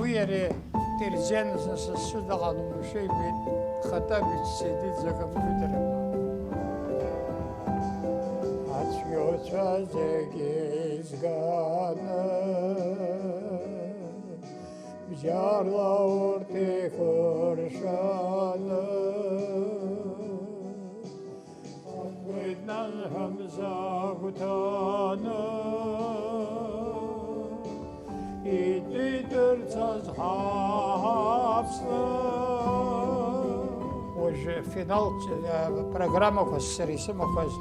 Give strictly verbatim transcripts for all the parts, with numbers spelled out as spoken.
Иареи Терзиан зны сызцәыдаҟан умшәа ибеит, хатәы абиԥс сидиӡа акомпиутер аҟны. Ацәгьауцәа зегьы изганы, бџьарла урҭ еиқәыршәаны. Уи дназҳәамза агәҭаны, итәитәырцаз ҳаԥсны. Уажәы финал, э, программақәа сара исымақәаз,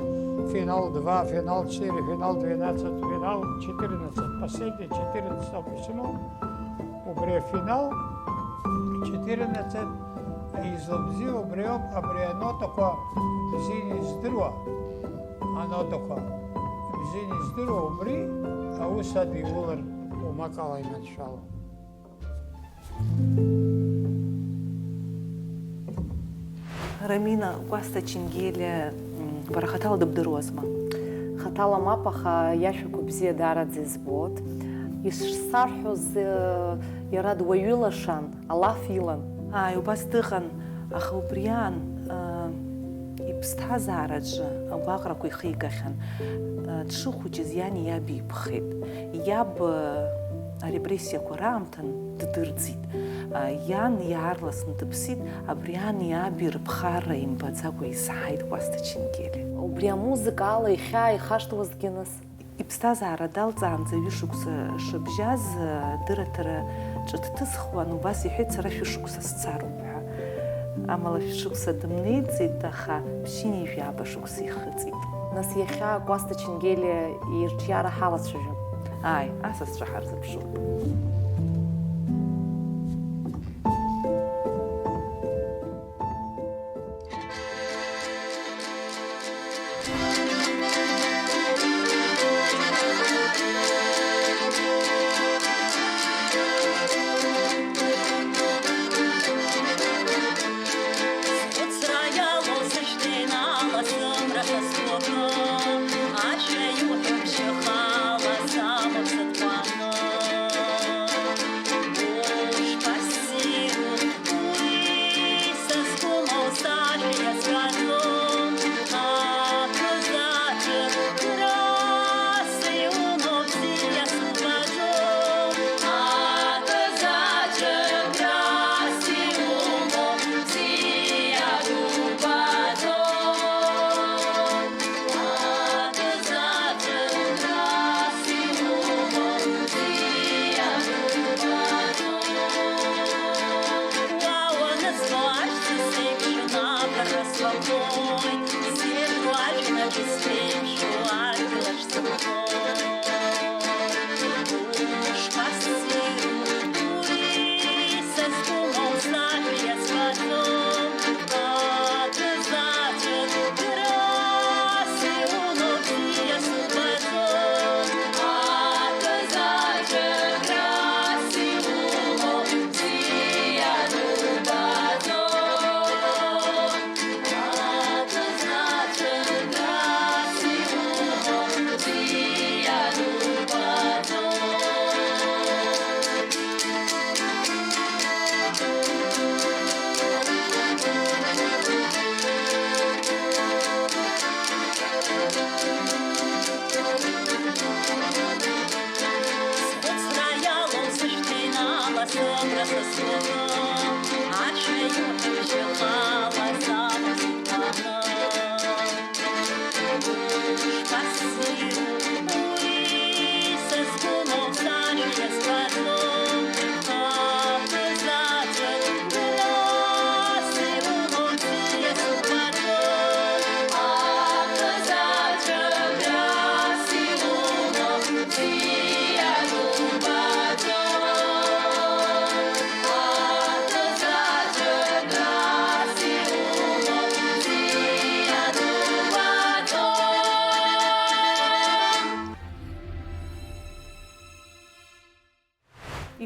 финал два, финал четыре, финал двенадцать, финал четырнадцать, последний четырнадцать ауп исымоу. Убри афинал четырнадцать излабзиоу убриоуп, абри анотақәа бзианы издыруа, анотақәа бзианы издыруа убри аус адиулар умак ала иманшәалоу. Рамина, Кәасҭа Ченгелиа, м, бара хаҭала дыбдыруазма? Хаҭала мап, аха иашәақәа бзиа даараӡа избоит. Ишсарҳәоз, э, иара дуаҩылашан, алаф илан. Ааи, убас дыҟан, аха убри аан, э, иԥсҭазаараҿы агәаҟрақәа ихигахьан. Э, дшыхәыҷыз иани иаби иԥхеит. Иаб, э, арепрессиақәа раамҭа ддырӡит. Иан иаарласны дыԥсит, абри ани аби рыԥхарра имбаӡакәа изҳаит Кәасҭа Ченгелиа. Убри амузыкала ихьаа ихашҭуазҭгьы нас? Иԥсҭазаара далҵаанӡа ҩышықәса шыбжьаз, дырраҭара ҿыҭ дҭысхуан, убас иҳәеит, сара шәышықәса сцароуп ҳәа. Амала шәышықәса дымнеиӡеит, аха ԥшьынҩажәи жәаба шықәса ихыҵит. Нас иахьа Кәасҭа Ченгелиа ирҿиара ҳалацәажәап. Ааи, асасцәа ҳарзыԥшуп.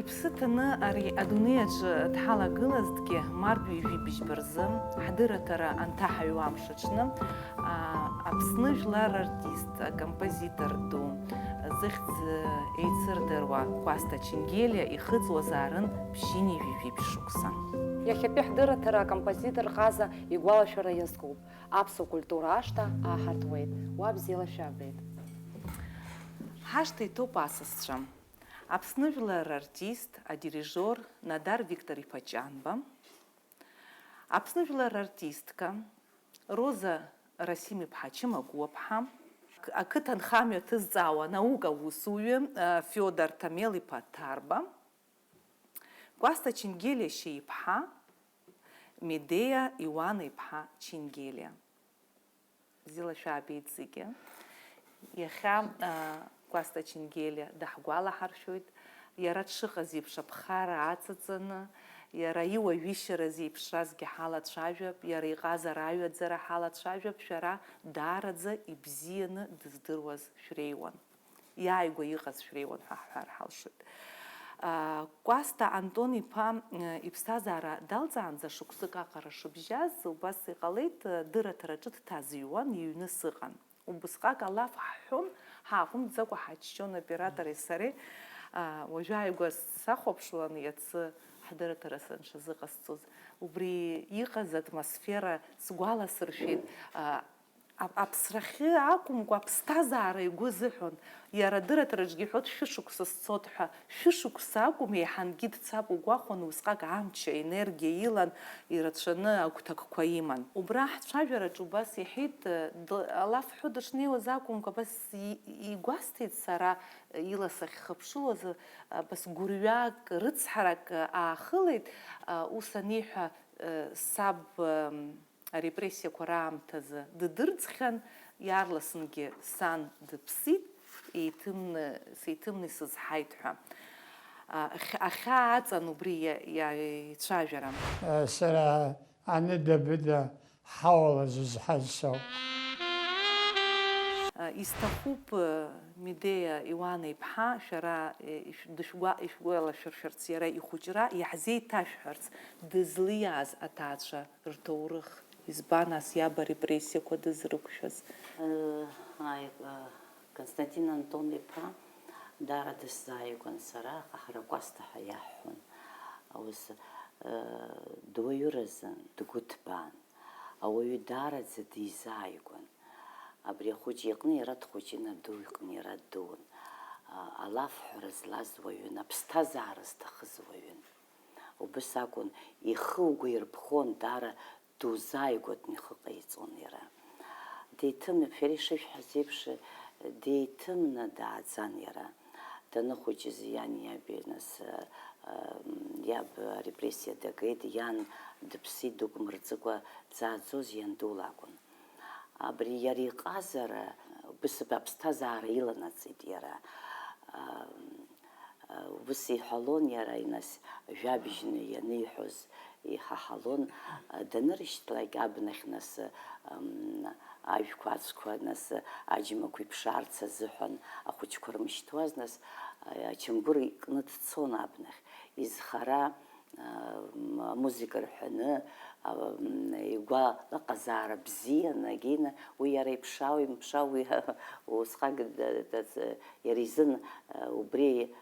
Ҳаԥсы ҭаны ари адунеи аҿы дҳалагылазҭгьы, мартә ҩажәи быжьба рзы, ҳдырраҭара анҭаҳаҩуа амш аҽны, а, Аԥсны жәлар артист, акомпозитор ду, зыхьӡ еицырдыруа Кәасҭа Ченгелиа ихыҵуазаарын ԥшьынҩажәи жәиԥшь шықәса. Иахьатәи ҳдырраҭара акомпозитор ҟаза игәалашәара иазкуп. Аԥсуа культура ашҭа ааҳартуеит. Уа бзиала шәаабеит. Ҳашҭа иҭоуп асасцәа. Аԥсны жәлар артист, адирижиор Надар Виктор-иԥа Ҷанба, Аԥсны жәлар артистка Роза Расим-иԥҳа Чымагәуаԥҳа, ақыҭанхамҩа ҭызҵаауа анаука усуҩы Фиодор Ҭамел-иԥа Ҭарба, Кәасҭа Ченгелиа Шьеиԥҳа, Медеиа Иуана-иԥҳа Ченгелиа. Бзиала шәаабеит зегьы. Иахьа, а, Кәасҭа Ченгелиа даҳгәалаҳаршәоит. Иара дшыҟаз еиԥш аԥхара аҵаҵаны, иара иуаҩышьара зеиԥшразгьы ҳалацәажәап, иара иҟазара аҩаӡара ҳалацәажәап, шәара даараӡа ибзианы дыздыруаз шәреиуан. Иааигәа иҟаз шәреиуан ҳәа ҳҳәар ҳалшоит. А, Кәасҭа Антон-иԥа, э, иԥсҭазаара далҵаанӡа шықәсык аҟара шыбжьаз, убас иҟалеит, э, дырраҭараҿы дҭазыҩуан, иҩны сыҟан. Убысҟак алаф ҳҳәон, ҳааҟәымҵӡакәа ҳаччон оператори сареи. А, уажәы ааигәа сахәаԥшлан, иацы ҳдырраҭара санҽазыҟасҵоз, убри иҟаз атмосфера сгәаласыршәеит. А, А-, аԥсрахьы акәымкәа, аԥсҭазаара игәы азыҳәон. Иара адырраҭараҿгьы иҳәоит, шәышықәса сцот ҳәа. Шәышықәса акәым, еиҳангьы дцап угәахәуан, усҟак амч, аенергиа илан, ирацәаны агәҭакқәа иман. Убра ҳцәажәараҿы убас иҳәеит, д-, алаф ҳәо дышнеиуаз акәымкәа, абас и-, игәасҭеит сара, ила сахьхыԥшылоз, абас гәырҩак, рыцҳарак аахылеит, ус аниҳәа, саб, Арепрессиақәа раамҭазы дыдырӡхьан, иаарласынгьы сан дыԥсит, еиҭымны, сеиҭымны исызҳаит ҳәа. А, ахь-, ахьаа аҵан убри иа-, иа-, ицәажәара. Сара аныда-быда ҳауала зызҳаз соуп. А, исҭахуп, э, Медеиа Иуана-иԥҳа, шәара, э, ишә-, дышәгәа-, ишәгәалашәыршәарц, иара ихәыҷра иаҳзеиҭашәҳәарц, дызлиааз аҭаацәа рҭоурых, избан ас иаб арепрессиақәа дызрықәшәаз? Ааи, Константин Антон-иԥа даара дысзааигәан сара, аха ҳара Кәасҭа ҳәа иаҳҳәон. Ус, дуаҩыразын, дгәы ҭбаан. Ауаҩы даараӡа дизааигәан. Абри ахәыҷы иҟны иара дхәыҷын, аду иҟны иара ддуун. Алафҳәара злаз уаҩын, аԥсҭазаара зҭахыз уаҩын. Убыс акәын, ихы угәы ирԥхон, даара дузааигәатәны ихы ҟаиҵон иара. Деиҭым-, шәара ишышәҳәаз еиԥш, деиҭымны дааӡан иара. Даныхәыҷыз иан иаби, нас, ы, ы, иаб арепрессиа дагеит, иан дыԥсит, дук мырҵыкәа дзааӡоз ианду лакәын. Абри иара иҟазара, убыс аԥсҭазаара иланаҵеит иара. Ы, Убыс иҳәалон иара, нас, жәабжьны ианиҳәоз иҳаҳалон, данырышьҭлак абнахь, нас, м, ажәқәа ацқәа, нас, аџьмақәа иԥшаарц азыҳәан ахәыҷқәа рмышьҭуаз, нас, ачамгәыр икны дцон абнахь. Изхара, м, амузыка рҳәаны, м, игәалаҟазаара бзианы, агьина, уи иара иԥшаау, имԥшаау, уи усҟак д-, д-, иара изын, убри,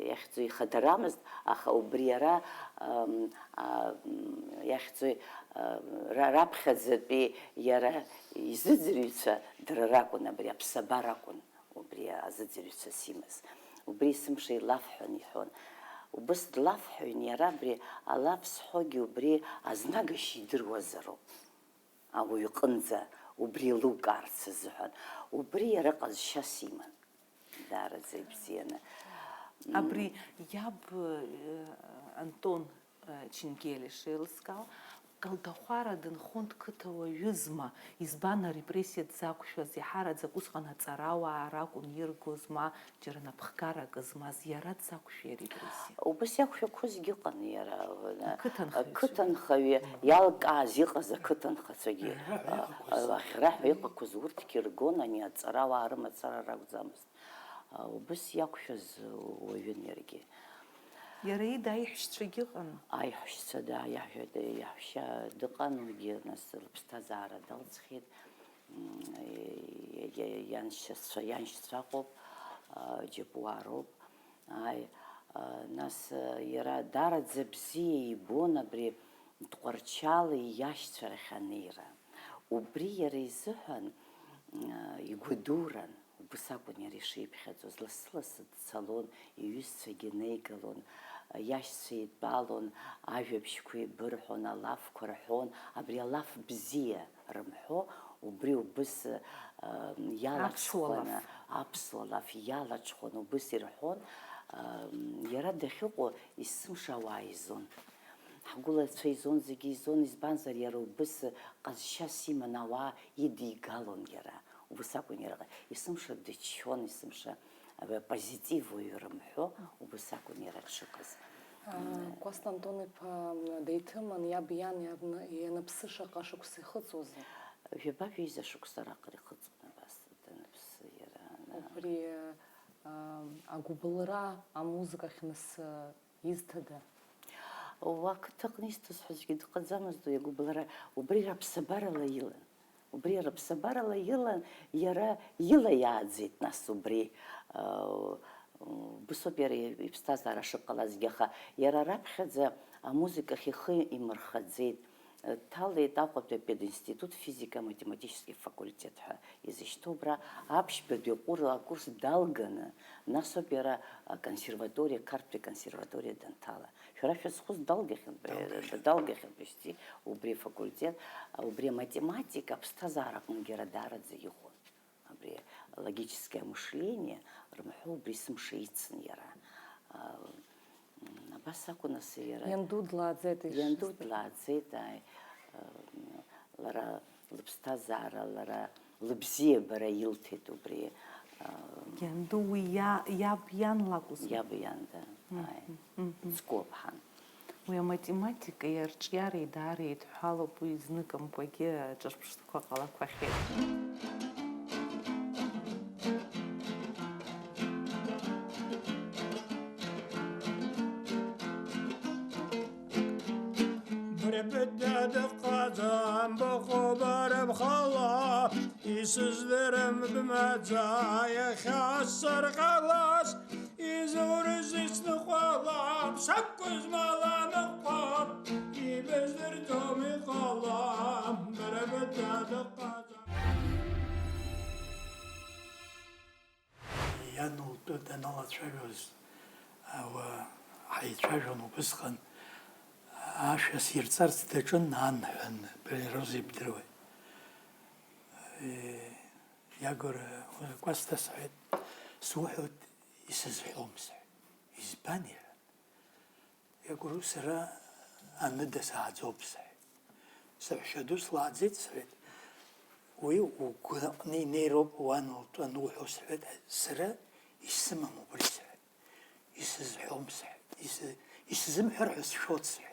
иахьӡу ихадарамызт, аха убри иара, м, а, м, иахьӡу, а, ра-, раԥхьаӡатәи иара изыӡырҩцәа дара ракәын, абри аԥсабара акәын. Убри азыӡырҩцәа симаз. Убри есымша илафҳәон, иҳәон. Убыс длафҳәон иара, абри алаф зҳәогьы убри азнагашьа идыруазароуп. Ауаҩ иҟынӡа убри еилукаарц азыҳәан. Убри иара ҟазшьас иман. Даараӡа ибзианы. М. Абри иаб, э, Антон Ченгелиа шеилыскаауа, Калдахәара дынхон дқыҭауаҩызма, избан арепрессиа дзақәшәаз, иаҳараӡак усҟан аҵарауаа ракәын иргоз, ма џьара напхгара акы змаз, иара дзақәшәеи арепрессиа? Убас иақәшәақәозгьы ыҟан иара, ақыҭанхаҩцәа. Ақыҭанхаҩы иалкааз иҟаз ақыҭанхацәагьы, аӷьра ҳәа иҟақәаз урҭгьы ргон, ани аҵарауаа рымацара ракәӡамызт. Убас иақәшәаз уаҩын иаргьы. Иара ида аиҳәшьцәагьы ыҟан. Аиҳәшьцәа, да, иаҳәшьа, иаҳәшьа дыҟан, уигьы нас лыԥсҭазаара далҵхьеит. М, иа-, иа-, ианшьцәа, ианшьцәа ыҟоуп, а, џьапуаа роуп. Ааи, а, нас, а, иара даараӡа бзиа ибон абри Тҟәарчали иашьцәа рахь анеира. Убри иара изыҳәан, а, игәадуран, убыс акәын иара ишиԥхьаӡоз, лассы-лассы дцалон, иҩызцәагьы неигалон, иашьцәа еидтәалон, ажәабжьқәа еибырҳәон, алафқәа рҳәон, абри алаф бзиа рымҳәо, убри убыс, а, Аԥсуа иалаҽхәаны, лаф. Аԥсуа лаф иалаҽхәаны убыс ирҳәон, а, иара дахьыҟоу есымша ауаа изон. Ҳгәылацәа изон, зегьы изон, избанзар, иара убыс ҟазшьас иманы ауаа идигалон иара. Убыс акәын иара, есымша дыччон, есымша, а, позитив уаҩы рымҳәо, убыс акәын иара дшыҟаз. А, Кәасҭа Антон-иԥа деиҭымын, иаб иан иабна-, ианыԥсы шаҟа шықәса ихыҵуазеи? Жәаба-жәеиза шықәса раҟара ихыҵуан абас, даныԥсы иара, ана. Убри, а, агәыбылра амузыкахь нас, а, Изҭада? Уа ақыҭаҟны исҭаз ҳәа аӡәгьы дыҟаӡамызт уи агәыбылра, убри раԥсабарала илан. Убри раԥсабарала илан, иара ила иааӡеит нас убри. Бысоуп иара иԥсҭазаара шыҟалазгьы, аха иара раԥхьаӡа амузыкахь ихы имырхаӡеит. Дҭалеит Аҟәатәи апединститут физика-математический факультет ҳәа изышьҭоу, убра аԥшьбатәи аҟәыр-, акурс далганы, нас ауп иара аконсерваториа, Қарҭтәи аконсерваториа данҭала. Шәара шәызхәыц далгахьан, далгахьан, далгахьан почти убри афакультет, убри аматематика аԥсҭазаара аҟынгьы иара даараӡа иӷәӷәан. Абри логическое мышление рымҳәо убри сымша ицын иара. А, м, абас акәын асы иара. Ианду длааӡеит ишысҳәаз. Ианду длааӡеит, ааи. А, м, лара лыԥсҭазаара, лара лыбзиабара илҭеит убри. А, Ианду уи иа-, иаб иан лакәызма? Иаб иан, да, ааи. Мгм. Ҵкәыԥҳан. Уи аматематикеи арҿиареи даара еидҳәалоуп, уи зныкымкәагьы аҿырԥштәқәа ҟалақәахьеит. Бара быда дыҟаӡам, быҟоуп бара бхала, исыздырам бымаӡа иахьа сарҟьалаз. Изурыз ицныҟәалап, сакәызмала ныҟәап, ибыздырӡом иҟалап, бара быда дыҟаӡам. Иан лтәы даналацәажәоз, ауаа ҳаицәажәон убысҟан, ашәа сирҵарц даҿын ан ҳәа, бара ирозеи ибдыруеи? Иагор Кәасҭа сҳәеит, суҳәоит, исызҳәом сҳәеит. Избан, иҳәан. Иагор, сара аныда сааӡоуп сҳәеит. Саҳәшьа ду слааӡеит сҳәеит. Уи угәы аҟны инеироуп уан лтәы ануҳәо сҳәеит, сара исымам убри сҳәеит. Исызҳәом сҳәеит. Ис-, исзымҳәар ҳәа сшәоит сҳәеит.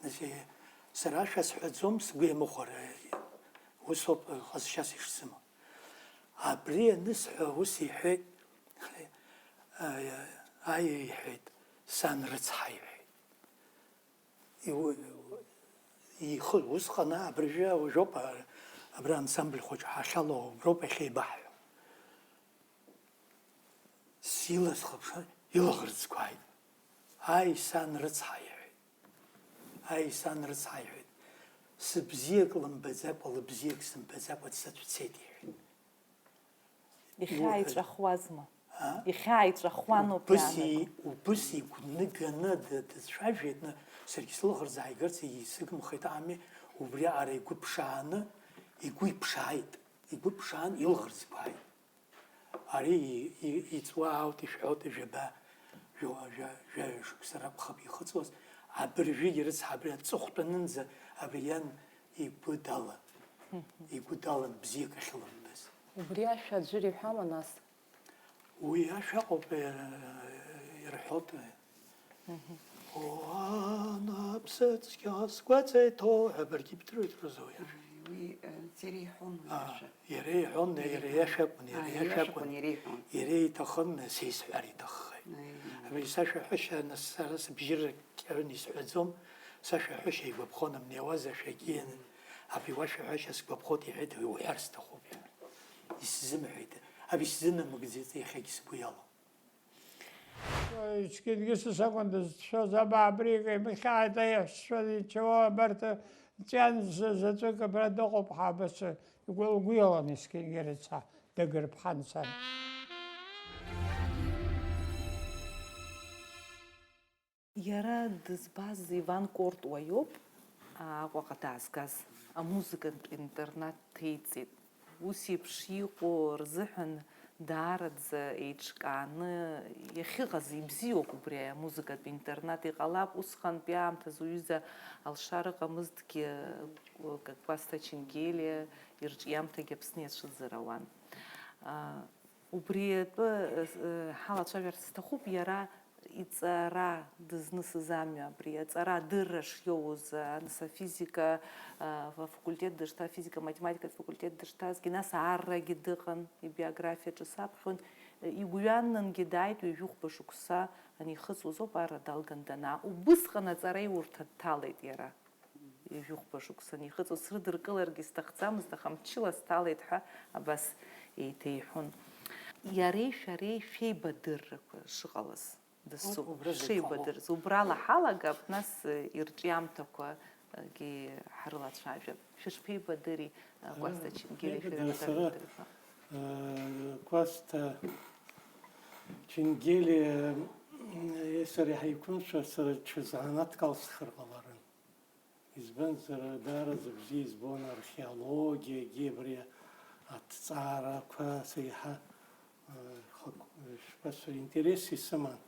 Нас, сара ашәа сҳәаӡом, сгәы иамыхәар, усоуп ҟазшьас ишсымоу. Абри анысҳәа, ус иҳәеит, аиа иҳәеит, сан рыцҳа иҳәеит. Иу-, ихы усҟан, абыржәы уажәоуп, а-, абра ансамбль хәыҷ ҳахьалоу уброуп иахьеибаҳҳәо. Сила схыԥшын, илаӷырӡқәа ааит. Аи, сан рыцҳа, иҳәеит. Аи, сан рыцҳа, иҳәеит. Сыбзиак лымбаӡакәа, лыбзиак сымбаӡакәа дсыцәцеит, иҳәеит. Ихьааиҵәахуазма? А? Ихьааиҵәахуан ауп. Убыс иаанаго. И-, убыс игәныганы д-, дыцәажәеит, ны, саргьы сылаӷырӡ ааигарц исыгымхеит ами, убри аара игәы ԥшааны, игәы иԥшааит, игәы ԥшаан илаӷырӡқәа ааит. Ари и-, и-, иҵуа аут, ишәҳәоит, жәаба, жәа-, жәа-, жәаҩа шықәса ракәхап ихыҵуаз, абыржәы ирыцҳа, абри аҵыхәтәанынӡа абри иан игәы далан, игәы далан бзиак ахьылымбаз. Убри ашәа аӡәыр иҳәама нас? Уи ашәа ыҟоуп, э, ирҳәоит. Уан аԥсыцқьа сгәаҵа иҭоу ҳәа баргьы ибдыруеит, Роза, уи ашәа. Уи, э, иара иҳәон уи Аа, ашәа. Иара иҳәон, иара иара иҳәон. Иашәакәын, иара Аа, иара иашәакәын. Иашәакәын, иара иҳәон. Иара иҭахын, сеисҳәар иҭаххеит. Аиеи. Абри сашәаҳәашьа, нас, сара сыбжьы ркьараны исҳәаӡом, сашәаҳәашьа игәаԥхон, амни ауаза ашәагьы ианын, абри уашәаҳәашьа сгәаԥхоит, иҳәеит, уи уҳәар сҭахуп, иҳәа. Исзымҳәеит, абри сзынамыгӡеит, иахьагь сгәы иалоу. Ичкингьы сакәын дызцәшәоз, абаа абри имхьааит, аиаҳәшьцәа зынчауа абарҭ ҵәҩан заҵәык абра дыҟоуп ҳәа абас игәы, лгәы иалан Ичкингьы рыцҳа, дагырԥҳан сан. Иара дызбаз Иван Кортуа иоуп, Аҟәаҟа даазгаз, амузыкантә интернат ҭеиҵеит. Ус еиԥш иҟоу рзыҳәан даараӡа еиҿкааны иахьыҟаз ибзиоуп убри амузыкатә интернат. Иҟалап, усҟантәи аамҭазы уҩыза алшара ыҟамызҭгьы, Кәасҭа Ченгелиа ирҿиамҭагьы Аԥсны иацәыӡыр ауан. Убри атәы, э, ҳалацәажәарц сҭахуп, иара иҵара дызнысыз амҩа, абри аҵара адырра шиоуз, анс афизика, а, факультет дышҭа-, афизика-математикатә факультет дышҭазгьы, нас аррагьы дыҟан, ибиографиаҿы саԥхьон, игәҩаннангьы дааит, ҩажәихәба шықәса анихыҵуаз ауп арра далган данаа. Убысҟан аҵараиурҭа дҭалеит иара. Ҩажәихәба шықәса анихыҵуаз срыдыркыларгьы сҭахӡамызт, аха мчыла сҭалеит ҳәа абас еиҭеиҳәон. Иареи шәареи шәеибадыррақәа шыҟалаз дасу, убра зегь шеибадырыз. Убрала ҳалагап, нас, э, ирҿиамҭақәагьы ҳрылацәажәап. Шәышԥеибадыри, э, Кәасҭа Ченгелиа, шәара шәеибадыра сара, шәеибадырақәа? Э, Кәасҭа Ченгелиа, м, сара иҳаиқәымшәар, сара ҽа занааҭк алсхыр ҟаларын. Избанзар, даараӡа бзиа избон археологиагьы, абри аҭҵаарақәа, сеиҳа, э, хак-, шәбасҳәар, интерес исыман.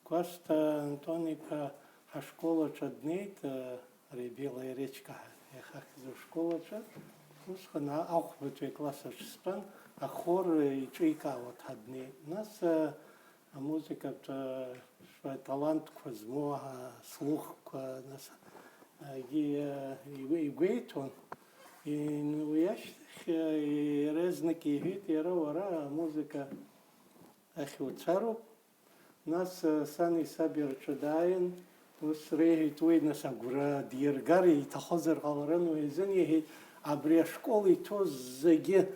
Кәасҭа Антон-иԥа ҳашкол аҿы днеит, э, Ребела Еречка ҳәа иахьахьӡу ашкол аҿы. Усҟан а-, ахәбатәи акласс аҿы стәан, ахор иҿеикаауа дҳаднеит. Нас, э, Амузыкатә, э, талантқәа змоу, а, слухқәа, нас, егьи, э, игәеиҭон. Ин-, уи ашьҭахь, э, иаразнак иҳәеит, иара уара амузыка ахь уцароуп. Нас, э, сани саби рҿы дааин, Ус реиҳәеит уи, нас агәра диргар иҭахозар ҟаларын, уи азын иҳәеит, абри ашкол иҭоу зегьы,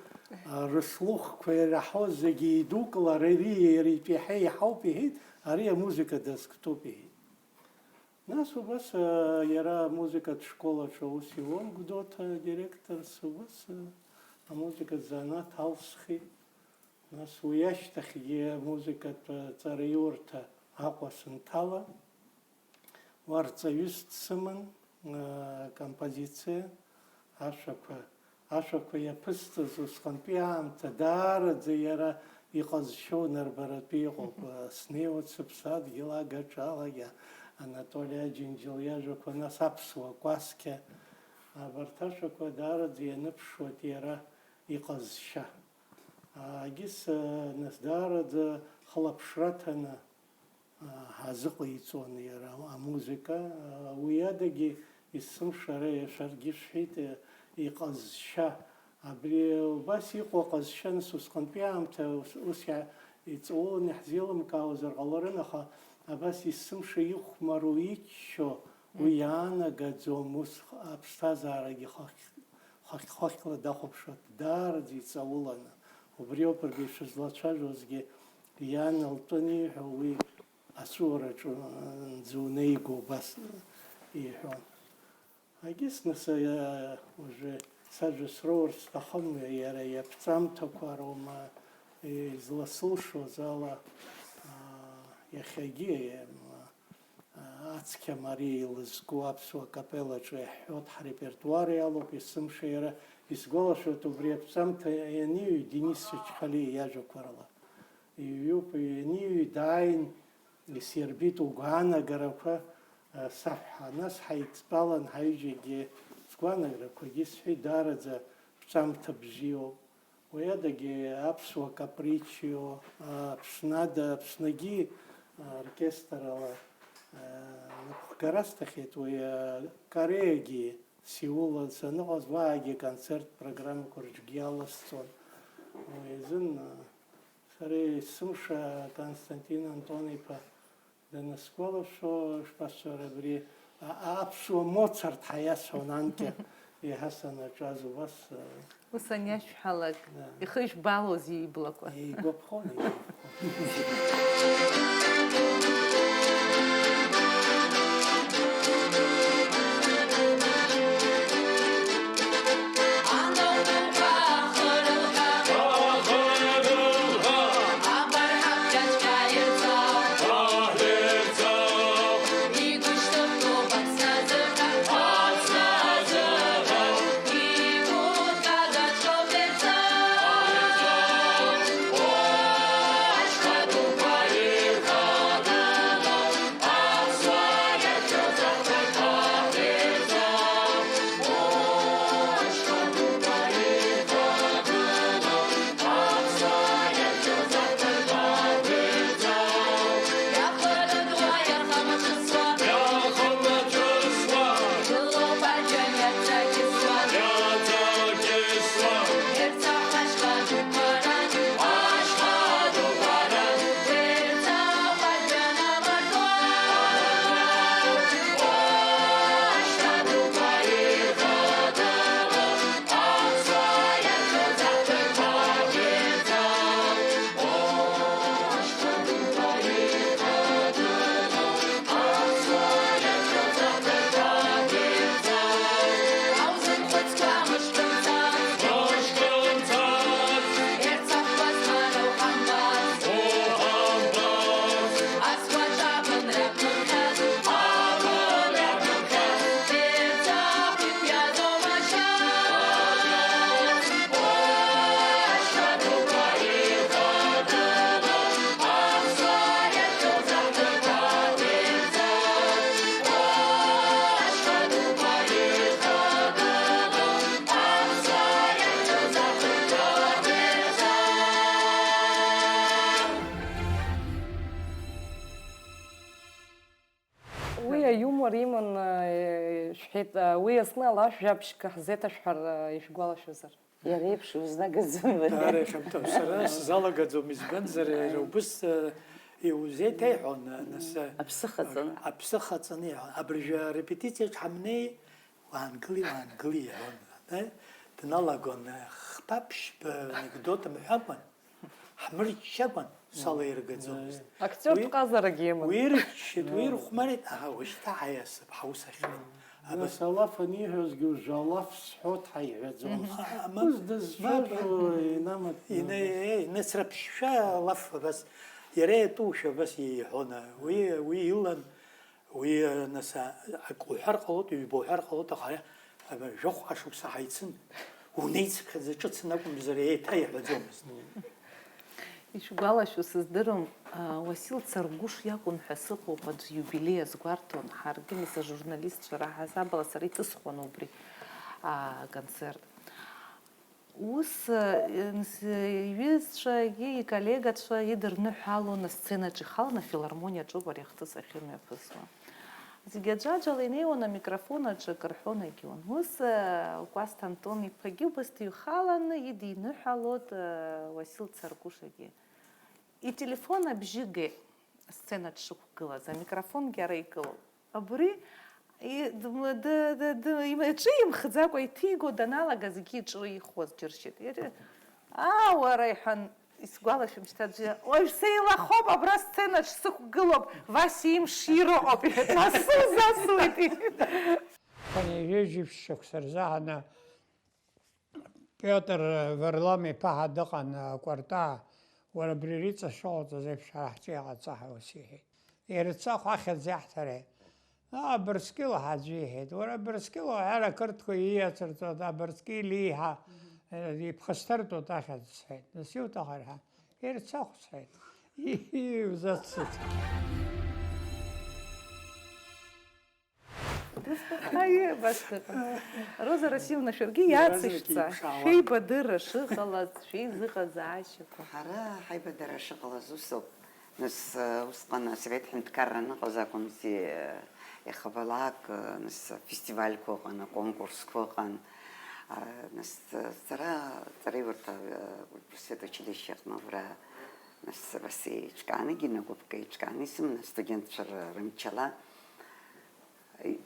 а, рыслухқәа ираҳауа зегьы идукылар, ари иара итәы иаҳа иаҳауп, иҳәеит, ари амузыка дазктәуп, иҳәеит. Нас убас, а, иара амузыкатә школ аҿы аус иуан, Гәдоуҭа адиректорс, убас, а, амузыкатә занааҭ алсхит. Нас уи ашьҭахьгьы амузыкатә ҵараиурҭа Аҟәа санҭала, уа рҵаҩыс дсыман, аа, композициа, ашәақәа, ашәақәа иаԥысҵаз усҟантәи аамҭа даараӡа иара иҟазшьоу нарбаратәы иҟоуп. Снеиуеит сыԥсадгьыл агаҿалагьы, Анатоли Аџьынџьал иажәақәа, нас аԥсуа кәасқьа, абарҭ ашәақәа даараӡа ианыԥшуеит иара иҟазшьа. Егьыс, нас даараӡа хылаԥшра аҭаны, ҳазыҟаиҵон иара амузыка. Уи адагьы есымша ара шәаргьы шәҳәеит, иҟазшьа. Абри убас иҟоу аҟазшьа, нас, усҟантәи аамҭа ус, ус иа-, иҵауланы иаҳзеилымкаауазар ҟаларын, аха абас есымша ихәмаруа, иччо, уи Мм. иаанагаӡом, ус аԥсҭазаарагьы хахь-, хахь-хахьла дахәаԥшуа, даараӡа иҵауланы. Убри ауп рбеиԥш злацәажәозгьы, иан лтәы аниҳәо, уи аҵәуараҿы, э, дзунеиго убас иҳәон. Егьыс, нас, э, уажәы сажәа сроур сҭахым, иара иаԥҵамҭақәа роума, изласылшоз ала, а, иахьагьы, э, м, Ацқьа Мариа илызку аԥсуа капеллаҿы иаҳҳәоит, ҳрепертуар иалоуп есымша иара. Исгәалашәоит, убри аԥҵамҭа ианиҩ Денис Чачхалиа иажәақәа рыла. Иҩуп, ианиҩ дааин, исирбеит угәаанагарақәа, а, саҳәҳәа. Нас ҳаидтәалан ҳаҩыџьагьы сгәаанагарақәагьы сҳәеит, даараӡа ԥҵамҭа бзиоуп. Уи адагьы аԥсуа капричио, Аԥсны ада, Аԥсныгьы аоркестрала, а, напхгара сҭахьеит, уи, а, Кореагьы, Сеул саныҟаз, уаагьы аконцерттә программақәа рҿгьы иаласҵон. Уи азын, а, сара есымша Константин Антон-иԥа Данысгәалашәо, ишԥасҳәара, абри, а, а, аԥсуа Моцарт ҳәа иасҳәон анкьа, еиҳа санаҿаз убас, а, Ус аниашәҳәалак, Да. ихы ишбалоузеи иблақәа? Игәаԥхон, игәаԥхон. Уи аиумор иман, э, шәҳәеит, э, уи азкны алашә жәабжьк ҳзеиҭашәҳәар, э, ишәгәалашәозар? Иара еиԥш иузнагаӡом. Даара ихьанҭоуп. Сара сзалагаӡом, избанзар, иара убыс, э, иузеиҭеиҳәон, э, нас, э, Аԥсыха ҵаны. Аԥсыха ҵаны иҳәон. Абыржәы арепетициаҿ ҳамнеи, уаангыли, уаангыли иҳәон. Э, дналагон, э, хԥа-ԥшьба анекдот мҳәакәан. Ҳмырччакәан, салаиргаӡомызт. Актиортә Уи, ҟазарагьы иман. Уирччеит, уирхәмарит, аха уажәшьҭа ҳаиасып, ҳаус ахьуеит. Абас Нас алаф аниҳәозгьы уажәы алаф сҳәоит ҳәа иҳәаӡомызт. А, ма-, Ус дызцәажәо мап, инамаҭәа ина-, нас. Е, нацраԥшьшәа алаф абас, иара иатәушәа абас иҳәон. Уи, уи илан. Уи, нас, а, ак уҳәар ҟалоит, ҩба уҳәар ҟалоит, аха, а, жәохә ашықәса ҳаицын, унеицыԥхьаӡа ҿыцын акәымзар, еиҭа иҳәаӡомызт. Ишәгәалашәо сыздырам, а, Уасил Царгәыш иакәын ҳәа сыҟоуп аӡә иубилеи азгәарҭон, ҳаргьы, нас, ажурналистцәа раҳасабала сара иҵысхуан убри, а, аконцерт. Ус, э, с-, иҩызцәагьы, иколлегацәа идырныҳәалон асценаҿ ихаланы, афилармониаҿ ауп ари ахҭыс ахьымҩаԥысуа. Зегьы аӡәаӡәала инеиуан, амикрофон аҿы акы рҳәон, егьиуан. Ус, э, Кәасҭа Антон-иԥагьы убас дыҩхаланы идиныҳәалон, э, Уасил Царгәышагьы. Ителефон абжьы геит, асценаҿ дшықәгылаз, амикрофонгьы ара икылоуп. Абри, и-, дм-, д-, д-, д-, им-, иҿы имхӡакәа иҭиго даналага, зегьы иҿы ихуаз џьыршьеит. Иара, аа, уара, иҳәан, исгәалашәом шьҭа аӡәы, уажә сеилахоуп, абра сценаҿ сықәгылоуп, Васиа имшира ыҟоуп, иҳәеит, нас сылзасуеит, иҳәеит. Ҩажәи жәиԥшь шықәса рзы ҳаны Пиотр Варлам-иԥа ҳәа дыҟан, акәартаа, уара абри Риҵа шыҟауҵаз еиԥш ҳара ҳҿы иҟаҵа ҳәа ус иҳәеит. Ерцахә ахьӡ иаҳҭареи? Абырскьыл ҳәа аӡәы иҳәеит. Уара Абырскьыл уҳәар ақырҭқәа ииацырҵоит, Абырскьыл ииҳәа, э, иԥхасҭартәуеит ахьӡ сҳәеит. Нас иуҭаху ҳәа, Ерцахә сҳәеит. Ииҳәозаццеит. Аиеи, абас дыҟан. Роза Расиловна, шәаргьы Иаразнак иацышәҵа, еиԥшаауан. Шәеибадырра шыҟалаз, шәеизыҟазаашьақәа. Ҳара ҳаибадара шыҟалаз усоуп. Нас, э, усҟан асовет ҳәынҭқарра аныҟаз акәымзи, э, иахьабалак, э, нас, афестивальқәа ыҟан, аконкурсқәа ыҟан. А, нас, э, сара, сара иурҭ, э, университет училище аҟны убра Нас Васиа еиҿкааны, Гина гәыԥк еиҿкааны исыман астудентцәа рымчала.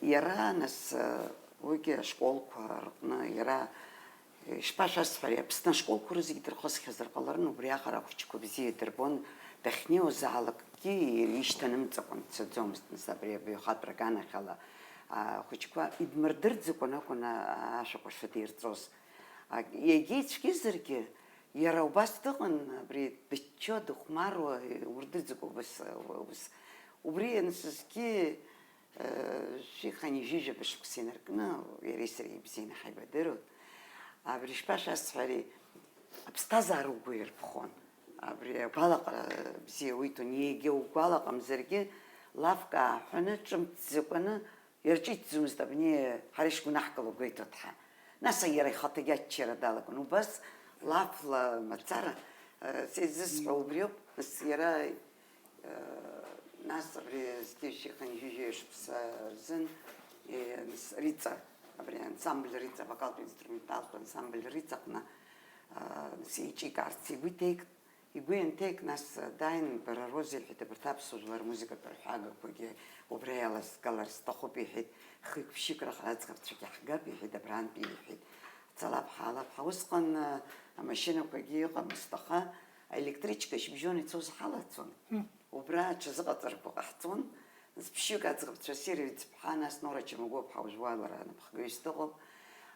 Иара, нас, уигьы ашколқәа рҟны, иара, ишԥашәасҳәари, Аԥсны ашколқәа рызегь дырхысхьазар ҟаларын, убриаҟара ахәыҷқәа бзиа дырбон, дахьнеиуазаалакгьы ишьҭанымҵакәан дцаӡомызт, нас, абри абаҩхатәра аганахьала ахәыҷқәа идмырдырӡакәан акәын ашәақәа шадирҵоз. Ак-, иагьа ицәгьазаргьы, иара убас дыҟан, абри дыччо, дыхәмаруа, урдыӡык убас, убас. Убри иансызгьы, э, шәи хынҩажәижәаба шықәса инаркны, иареи сареи ибзианы ҳаибадыруан. Абри шԥашәасҳәари, аԥсҭазаара угәы ирԥхон. Абри агәалаҟара бзиа уиҭон, егьа угәалаҟамзаргьы, лафк ааҳәаны, ҿымҭӡакәаны, ирҿиҭӡомызт абни ҳара ишгәнаҳкыло гәеиҭо дҳа. Нас иара ихаҭагьы аччара далагон. Убас лафла мацара, э, са изысҳәо убриоуп. Нас иара, э, нас абри зқьи шьыхынҩажәижәаба шықәса рзын, э, нас Риҵа, абри ансамбль Риҵа, вокалтә инструменталтә ансамбль Риҵаҟны, э, нас еиҿикаарц игәы иҭеикт. Игәы ианҭеик, нас дааин, бара, Роза, иҳәеит, абарҭ аԥсуа жәлар рмузыкатә арҳәагақәагьы убра иалазгалар сҭахуп, иҳәеит, хҩык-ԥшьҩык раҟара аӡӷабцәагьы ҳгап, иҳәеит, абрантәи, иҳәеит, цалап, ҳаалап ҳәа. Усҟан, а, амашьынақәагьы ыҟамызт, аха аелектричка шьыбжьон ицоз ҳалацон. Убра аҽазыҟаҵарақәа ҟаҳҵон. Нас ԥшьҩык аӡӷабцәа Сири Ӡыԥҳа, нас Нора Чамагәыԥҳа, уажә уа лара анапхгаҩыс дыҟоуп.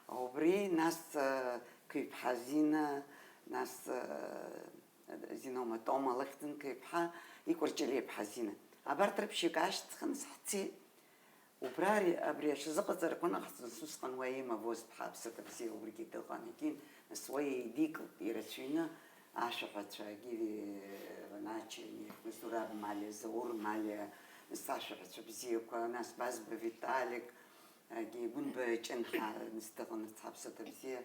Убри, нас, а, Қәиԥҳа Зина, нас, а, Зинома Тома лыхьӡын, Қәиԥҳа, Икәарҷелиаԥҳа Зина. Абарҭ рыԥшьҩык аашьҭхын, сҳцеит. Убра ари, абри аҽазыҟаҵарақәа аныҟаҳҵоз, усҟан уа имавоз ԥҳааԥсык бзиа ургьы дыҟан, егьин, нас уа еидикылт ирацәаҩны ашәаҳәацәа, Гиви Ваначе, Зураб Малиа, Заур Малиа, нас ашәаҳәацәа бзиақәа, нас Базба Виталик, Егьи Гәынба Ҷынҳа, нас дыҟан, рцҳа, ԥсыҭа бзиа,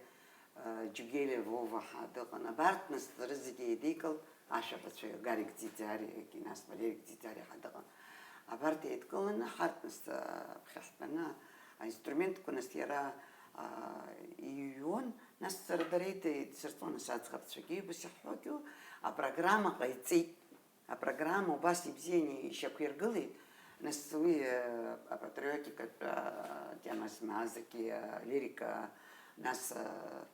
Џьугелиа Вова ҳәа дыҟан. Абарҭ, нас, рызегьы еидикылт ашәаҳәацәа, Гарик Ӡиӡариагьы, нас Валерик Ӡиӡариа ҳәа дыҟан. Абарҭ еидкыланы, ҳарҭ, нас, аԥхьа ҳтәаны, аинструментқәа, нас, иара, а, иҩуан, нас, сара дара еидсырҵон, нас, аӡӷабцәагьы, ибас иаҳҳәогьы, апрограмма ҟаиҵеит. Апрограмма убас ибзианы ишьақәиргылеит, нас уи, э, апатриотикатә, э, тема змазгьы, э, лирика, нас, э,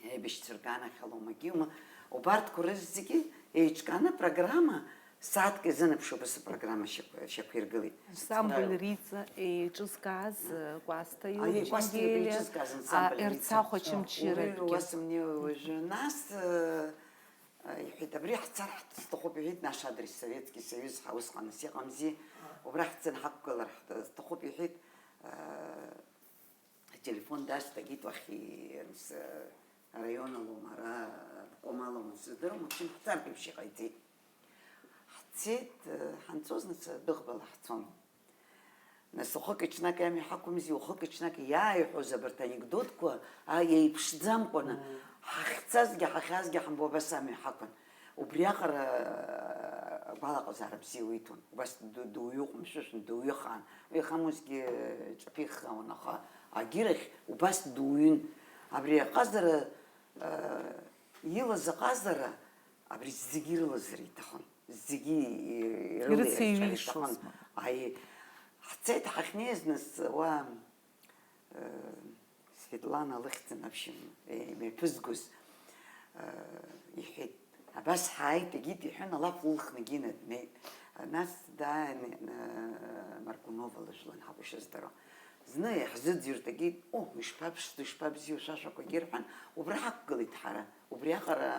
аибашьцәа рганахьала умагьы-ума, убарҭқәа рызегьы еиҿкааны апрограмма, сааҭк иазынаԥшуа убас апрограмма шьақә-, шьақәиргылеит. Ансамбль Риҵа еиҿызкааз, э, Кәасҭа Аиеи, Кәасҭа Иуџьангелиа, еиҿызкааз ансамбль а, Риҵа. Ерцахә Очамчыратәгьы. Уи уасымнеиуа уажәы. Нас, э, Иҳәеит, абри ҳцар ҳҭ-, сҭахуп, иҳәеит, наш адрес Советский Союз ҳәа усҟан ас иҟамзи, убра ҳцаны ҳақәгылар ҳҭ-, сҭахуп, иҳәеит, э, ателефон дасҭагеит уахь и-, с-, араион алоума, ара обком алоума, сыздыруам, уахь ҳцартә еиԥш иҟаиҵеит. Ҳцеит, э, ҳанцоз, нас, адәыӷбала ҳцон. Нас уахыки-ҽнаки амҩа ҳақәымзи, уахыки-ҽнаки иааиҳәоз абарҭ анекдотқәа, а, еиԥшӡамкәаны, ҳахьцазгьы, ҳахьаазгьы ҳамбо, абас амҩа ҳақәын. Убриаҟара, а, агәалаҟазаара бзиа уиҭон. Убас ду-, дуаҩы ҟәымшәышәын, дуаҩы хаан. Уи ихамузгьы ҿаԥихаауан, аха агьырахь убас дуаҩын. Абри аҟазара, а, илаз аҟазара, абри зегьы ирылазар иҭахын. Зегьы ирылеирцәар иҭахын. Ирыцеиҩишозма. Аи, ҳцеит ҳахьнеиз, нас, уа, э, Светлана лыхьӡын, в общем, э, имҩаԥызгоз, э, иҳәеит, абас ҳааит, егьит, иҳәан, алаф лылхны Гина днеит. Нас дааин, э, Маркунова лыжәла анҳақәа ишыздыруа. Зны иаҳзыӡырҩт, егьит, о, ишԥаԥшӡоу, ишԥабзиоу, шәашәақәагьы рҳәан, убра ҳақәгылеит ҳара. Убриаҟара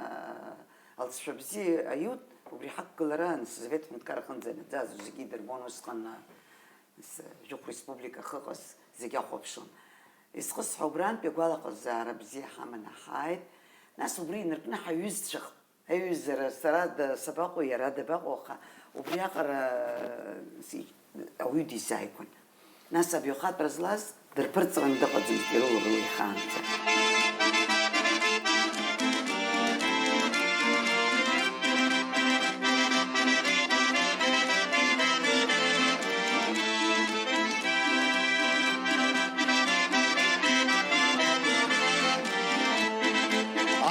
алҵшәа бзиа аиут, убри ҳақәгылара, нас, Совет ҳәынҭқар аҟынӡа инаӡаз зегьы идырбон усҟан, нас, Жәохә республика ахьыҟаз зегьы ахәаԥшуан. Изхысҳәо, убрантәи агәалаҟазаара бзиа ҳаманы ҳааит, нас убри инаркны ҳаиҩызцәахт. Аиҩызара сара да-, сабаҟоу, иара дабаҟоу, аха убриаҟара, си-, ауаҩы дизааигәан. Нас абаҩхатәра злаз дырԥырҵраны дыҟаӡамызт ирыларыла ихаанӡа.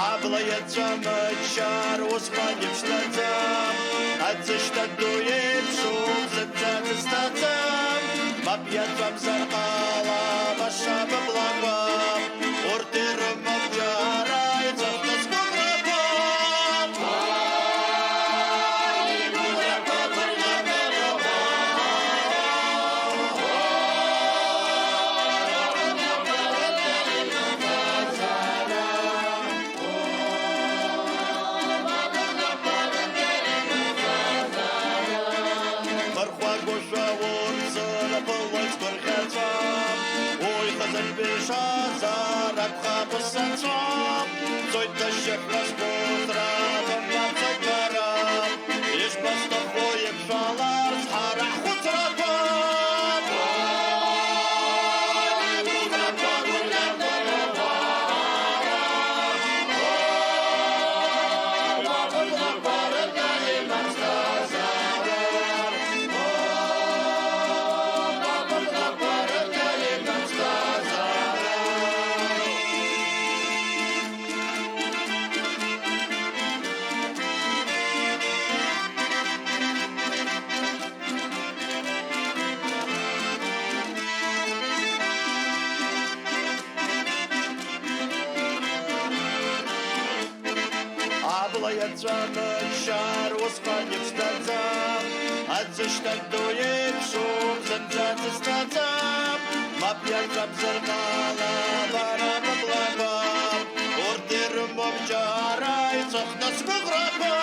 Абла иаҵәа мычча Усҟан иԥшӡаӡам, аӡышьҭа ду еиԥшуп, зынӡа дызҭаӡам, мап иаҵәамзар ҟалап, ашаба блақәа, урҭ ирымоуп џьара иҵыхәтәыз гәыӷрақәа. Мырхәагәышәа урҭ зырԥылоит сгәырӷьаҵәа, уи хазынтәи шазар акәхап усацәа, цоит ашьшьыҳәа схәыцра, бымбацоит бара, ишбасҭаху ибшәаларц ҳара ҳхәыцрақәа. Абла иаҵәа мыччар усҟан иԥшӡаӡам, аӡышьҭа ду еиԥшуп, зынӡа дызҭаӡам, мап иаҵәамзар ҟалап, бара быблақәа, урҭ ирымоуп џьара иҵыхәтәыз гәыӷрақәа.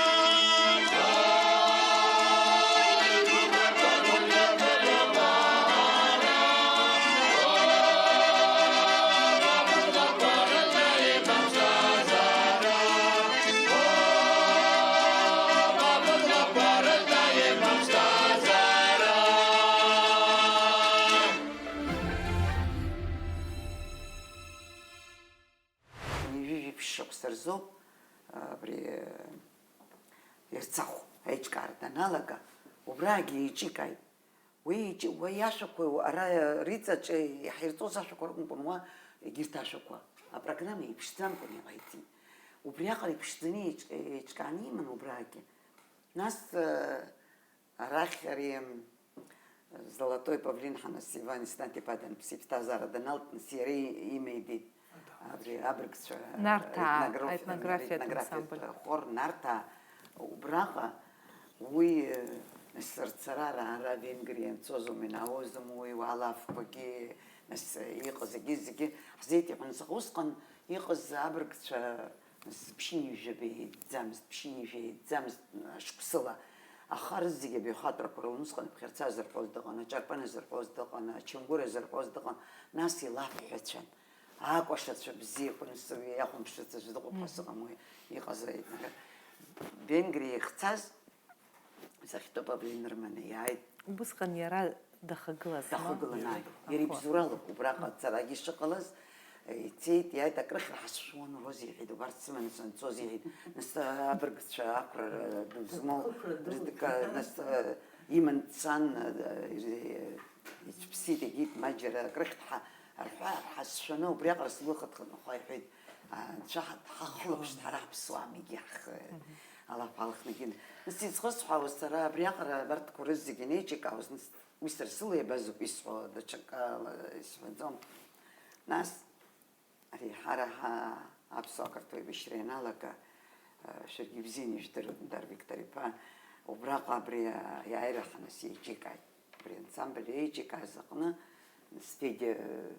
Ҩажәи жәиԥшь шықәса рзоуп абри Ерцахә аиҿкаара даналага, убраагьы еиҿикааит. Уи иаҿ-, уи иашәақәа ара Риҵаҿы иаҳирҵоз ашәақәа ракәымкәан, уа егьырҭ ашәақәа апрограмма иԥшӡамкәан иҟаиҵеит. Убриаҟара иԥшӡаны еиҿ-, еиҿкааны иман убраагьы. Нас, э, арахь ари, м, Золотой павлин ҳанас Иван Иснаҭ-иԥа данԥсы иԥсҭазаара даналт, нас иара и-, имеидеит. Абри абыргцәа Нарҭаа етнографиа, аетнографиатә етнографиатә ансамбль. Хор Нарҭаа убраҟа уи, э, нас рцара ара, ара Венгриа анцоз аума, инаауазма уи, уа алафқәагьы, нас, э, иҟаз зегьы, зегьы ҳзеиҭеиҳәон. Аха усҟан иҟаз абыргцәа, нас, ԥшьынҩажәа еиҵамызт, ԥшьынҩажәа еиҵамызт, э, шықәсыла. Аха рызегьы абаҩхатәрақәа рылан, усҟан аԥхьарца зырҳәоз дыҟан, аҷарпана зырҳәоз дыҟан, ачамгәыра зырҳәоз дыҟан, нас илафҳәацәан. Акәашацәа бзиақәа, нас, уи иахәамԥшырц аӡә дыҟоуп ҳәа сыҟам, уи иҟазааит. Венгриа ихцаз, сахьтәы павлин рыманы иааит. Убысҟан иара дахагылаз, ма? Дахагылан, ааи. Иара ибзоуралоуп убраҟа ацарагьы шыҟалаз, ицеит, иааит, акрыхьра ҳазшәуан, Роза иҳәеит, убарҭ сыманы санцоз иҳәеит. Нас абыргцәа ақәра ду змоу, нас иман дцан, Ицәԥсит, егьит, ма џьара акрыхьҭҳәа рҳәа, ҳазшәаны, убриаҟара сгәы хыҭхынҳәа иҳәеит, Анцәа ҳа-, ҳахылаԥшт ҳара ҳаԥсуамагьы ҳхы алаф алхнагьы. Нас изхысҳәаауаз сара абриаҟара абарҭқәа рызегьы анеиҿикаауаз, нас уи сара сыла иабазоуп исҳәо, даҽакала исҳәаӡом. Нас Ари ҳара ҳа-, аԥсуа-қырҭуа еибашьра ианалага, а, шәаргьы ибзианы ижәдыруеит, Нодар Виктор-иԥа, убраҟа абри, а, иааира ҳанас еиҿикааит. Абри ансамбль еиҿикааз аҟны, нас Федиагьы,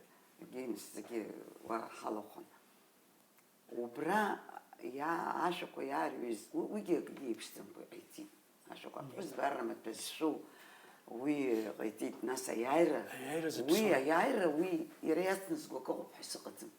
нас зегьы уа ҳалахәын. Убра иа-, ашәақәа иаарҩыз, у-, уигьы акгьы еиԥшӡамкәа иҟаиҵеит. Ашәақәа аԥҳәызба аррамаҭәа зшәу уи ҟаиҵеит, нас аиааира, аиааира уи зыԥсуа. Аиааира уи иара иацназго акы ыҟоуп ҳәа сыҟаӡам.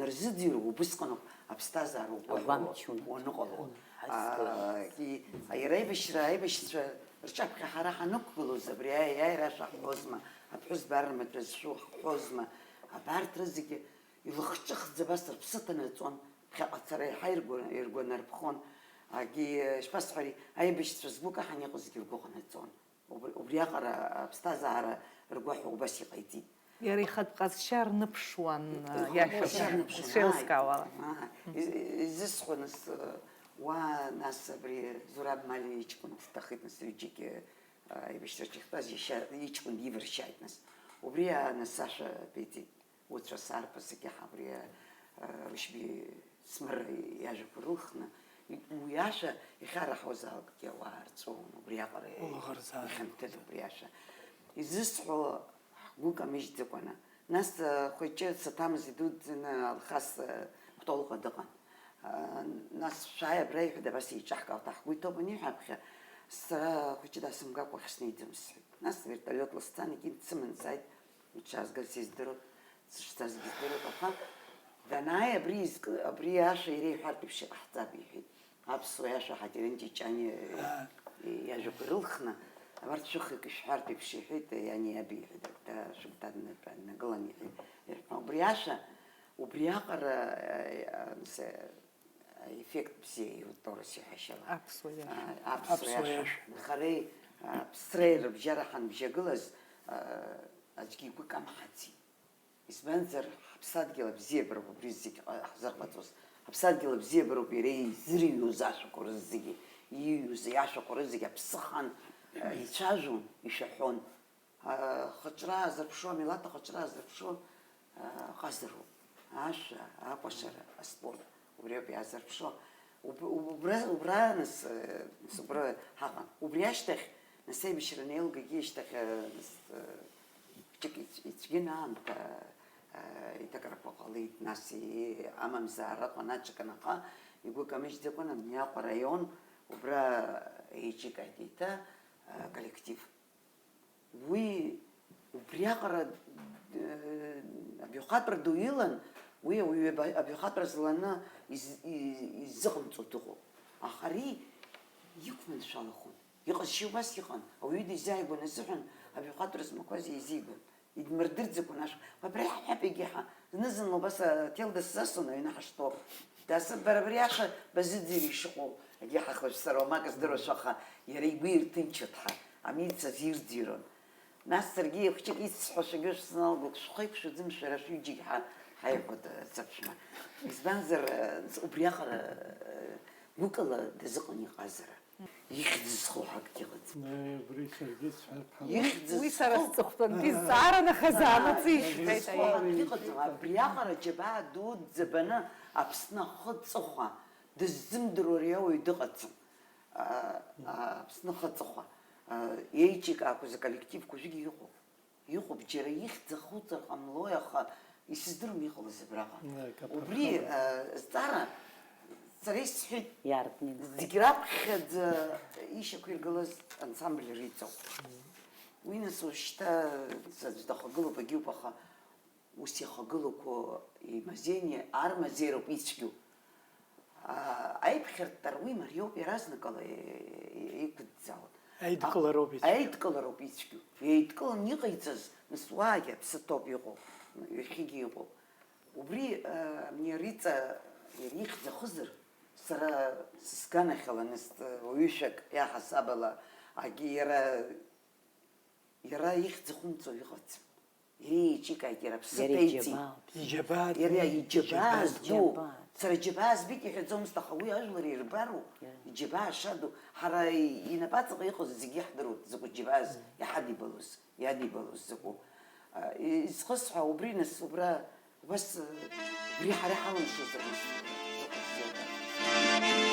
рзыӡырҩуа убысҟаноуп аԥсҭазаара угәаҳәо Агәамч унаҭоит. Уаныҟало. Ҳазгылан. Ааи, иара аибашьра, аибашьцәа рҿаԥхьа ҳара ҳанықәгылоз, абри аиааира ашәа ҳҳәозма, аԥҳәызба аррамаҵәа зшәу ҳҳәозма, абарҭ рызегьы илахҿыхӡа абас рыԥсы ҭанаҵон, ԥхьаҟа ацара еиҳа иргәа-, иргәанарԥхон. Агьи, ишԥасҳәари, аибашьцәа згәы каҳан иҟазгьы ргәы ҟанаҵон. Убри, убриаҟара аԥсҭазаара ргәаҳәа убас иҟаиҵеит. Иара ихатә ҟазшьа рныԥшуан, Ихатә иашәа ҟазшьа рныԥшуан, шеилыскаауала. Ааи. Ааи. Из-, изысҳәо нас, уа, нас абри Зураб Мали иҷкәын дҭахеит, нас ҩыџьагьы, а, аибашьраҿы ихтәаз иашьа иҷкәын дивыршьааит, нас. Убри, а, нас ашәа биҵеит. Уцәа сарԥысагьы ҳабри, а, Рушьби Смыр иажәақәа рылхны, уи ашәа иахьараҳауазаалакгьы ауаа рҵәуон, убриаҟара Улаӷырӡ ааит. Ихьанҭыд убри ашәа. Изысҳәо ҳгәы камыжьӡакәаны. Нас, а, хәыҷы саҭамыз идуӡӡаны Алхас, а, Кәтолҟа дыҟан. А, нас шәааи абра иҳәеит, абас еиҿаҳкаауеит, ҳгәы иҭоуп аниҳәа аԥхьа, сара хәыҷы дасымгакәа ахь снеиӡом сҳәеит. Нас вертолиотла сцан, егьи дсыман сааит. Иҽазгаз сыздыруам, сышцазгьы здыруеит, аха данааи абри изкы-, абри ашәа иара иҳәартә еиԥш иҟаҳҵап, иҳәеит. Аԥсуа иашәа Ҳатерен Ҷиҷани Аа. Иажәақәа ирылхны, абарҭ шәыхҩык ишәҳәартә еиԥш иҳәеит, иани иаби иҳәеит, шәыгәҭа днагылан иҳәеит. Ирҳәон. Убри ашәа, убриаҟара, а, а, с-, Аеффект бзиа иутәу рас иҳәашьала. Аԥсуа иашәа. А, аԥсуа Аԥсуа иашәа. Иашәа. Хареи, а, ԥсреи рыбжьара ҳанбжьагылаз, а, аӡәгьы игәы камҳаци. Избанзар, ҳаԥсадгьыл абзиабароуп убри зегь ҟа-, ҳзырҟаҵоз. Ҳаԥсадгьыл абзиабароуп иара изырҩуаз ашәақәа рызегьы, ииҩуаз иашәақәа рызегьы аԥсыхан, а, ицәажәон, ишәаҳәон. Ахаҿра азырԥшу, амилаҭ ахаҿра азырԥшу, а, ҟазароуп. Ашәа, акәашара, аспорт, убриоуп иаазырԥшу. Уб-, убра, убра, нас, э, нас убра ҳаҟан. Убри ашьҭахь, нас аибашьра анеилгагьы ашьҭахь, э, нас, э, хәыҷык ицә-, ицәгьан аамҭа, э, иҭакрақәа ҟалеит, нас и-, амамзаара ыҟан аҽаканаҟа, игәы камыжьӡакәан Абниаҟәа араион, убра еиҿикааит еиҭа, э, коллектив. Уи убриаҟара, э, абаҩхатәра ду илан, уи ауаҩы аба-, абаҩхатәра зланы из-, и-, иззыҟамҵо дыҟоуп. Аха ари иқәманшәалахон. Иҟазшьа убас иҟан. Ауаҩы дизааигәан азыҳәан абаҩхатәра змақәаз еизигон. Идмырдырӡакәан ашә. Абра иаҳҳәап егьиҳа. Зны-зынла убас аҭел дысзасон аҩны ҳаштәоуп. Дасыԥ, бара абри аша базыӡырҩ ишыҟоу, егьи ҳахәаԥшцәа роума акы здыруашәа, аха иара игәы ирҭынчуан ҳа, амилициа азирӡырҩуан. Нас саргьы хәыҷык исҳәо шәагьы шәзналгоит, шәхы иқәшәаӡом шәара шәҩыџьагь ҳа, ҳаихәоит, саԥшәма. Избанзар, убриаҟара, гәыкала дазыҟан иҟазара. Ихьӡ зхоу ҳәа акгьы ыҟаӡам. Абри саргьы сҳәар ҳауеит. Ихьӡ Уи сара зхоу сҵыхәтәантәи зҵааран, аха заамыци. Ихьӡ зхоу ҳәа акгьы ыҟаӡам. Абриаҟара џьабаа дуӡӡа баны Аԥсны ахы ҵыхәа дыззымдыруа ари ауаҩ дыҟаӡам. А, а, Аԥсны ахы ҵыхәа. А, еиҿикаақәаз аколлективқәа зегьы иҟоуп. Иҟоуп, џьара ихьӡ ахуҵар ҟамлои, аха исыздырам иҟалаз абраҟа. Убри, э, зҵаара сара исҳәеит, Иаартны инхеит. Зегь раԥхьаӡа ишьақәиргылаз ансамбль Риҵоуп. Уи нас уажәшьҭа аӡә дахагылоуп, агьиуп, аха ус иахагылақәо имазеини, ар мазеироуп ицәгьоу. Аа, аиԥхьарттара уи мариоуп, иаразнакала, е-, е-, еиқәыӡӡауан. Аидкылароуп ицәгьоу. Аидкылароуп ицәгьоу. Еидкыланы иҟаиҵаз, нас, уаагьы аԥсы ҭоуп иҟоу, ҩахьигьы иҟоуп. Убри, аа, Риҵа иара ихьӡ ахызар, сара сганахьала, нас, уаҩышәак иаҳасабала, агьи иара, иара ихьӡ ахымҵуа иҟаӡам. Иара еиҿикааит, иара аԥсы Иара ҭеиҵеит. Иџьабаа. Иџьабаа Иара ду. Иџьабаа Иџьабаа зду. Зду. Сара џьабаа збеит иҳәаӡомызт, аха уи ажәлар ирбару, Иара. Иџьабаа шаду. Ҳара инапаҵаҟа иҟаз зегьы иаҳдыруеит, закәу џьабааз Мм. иҳадибалоз, иадибалоз закәу. А, и-, изхысҳәаау убри, нас, убра, убас, э, убри ҳара иҳалымшозар, нас, закәу бзиабара.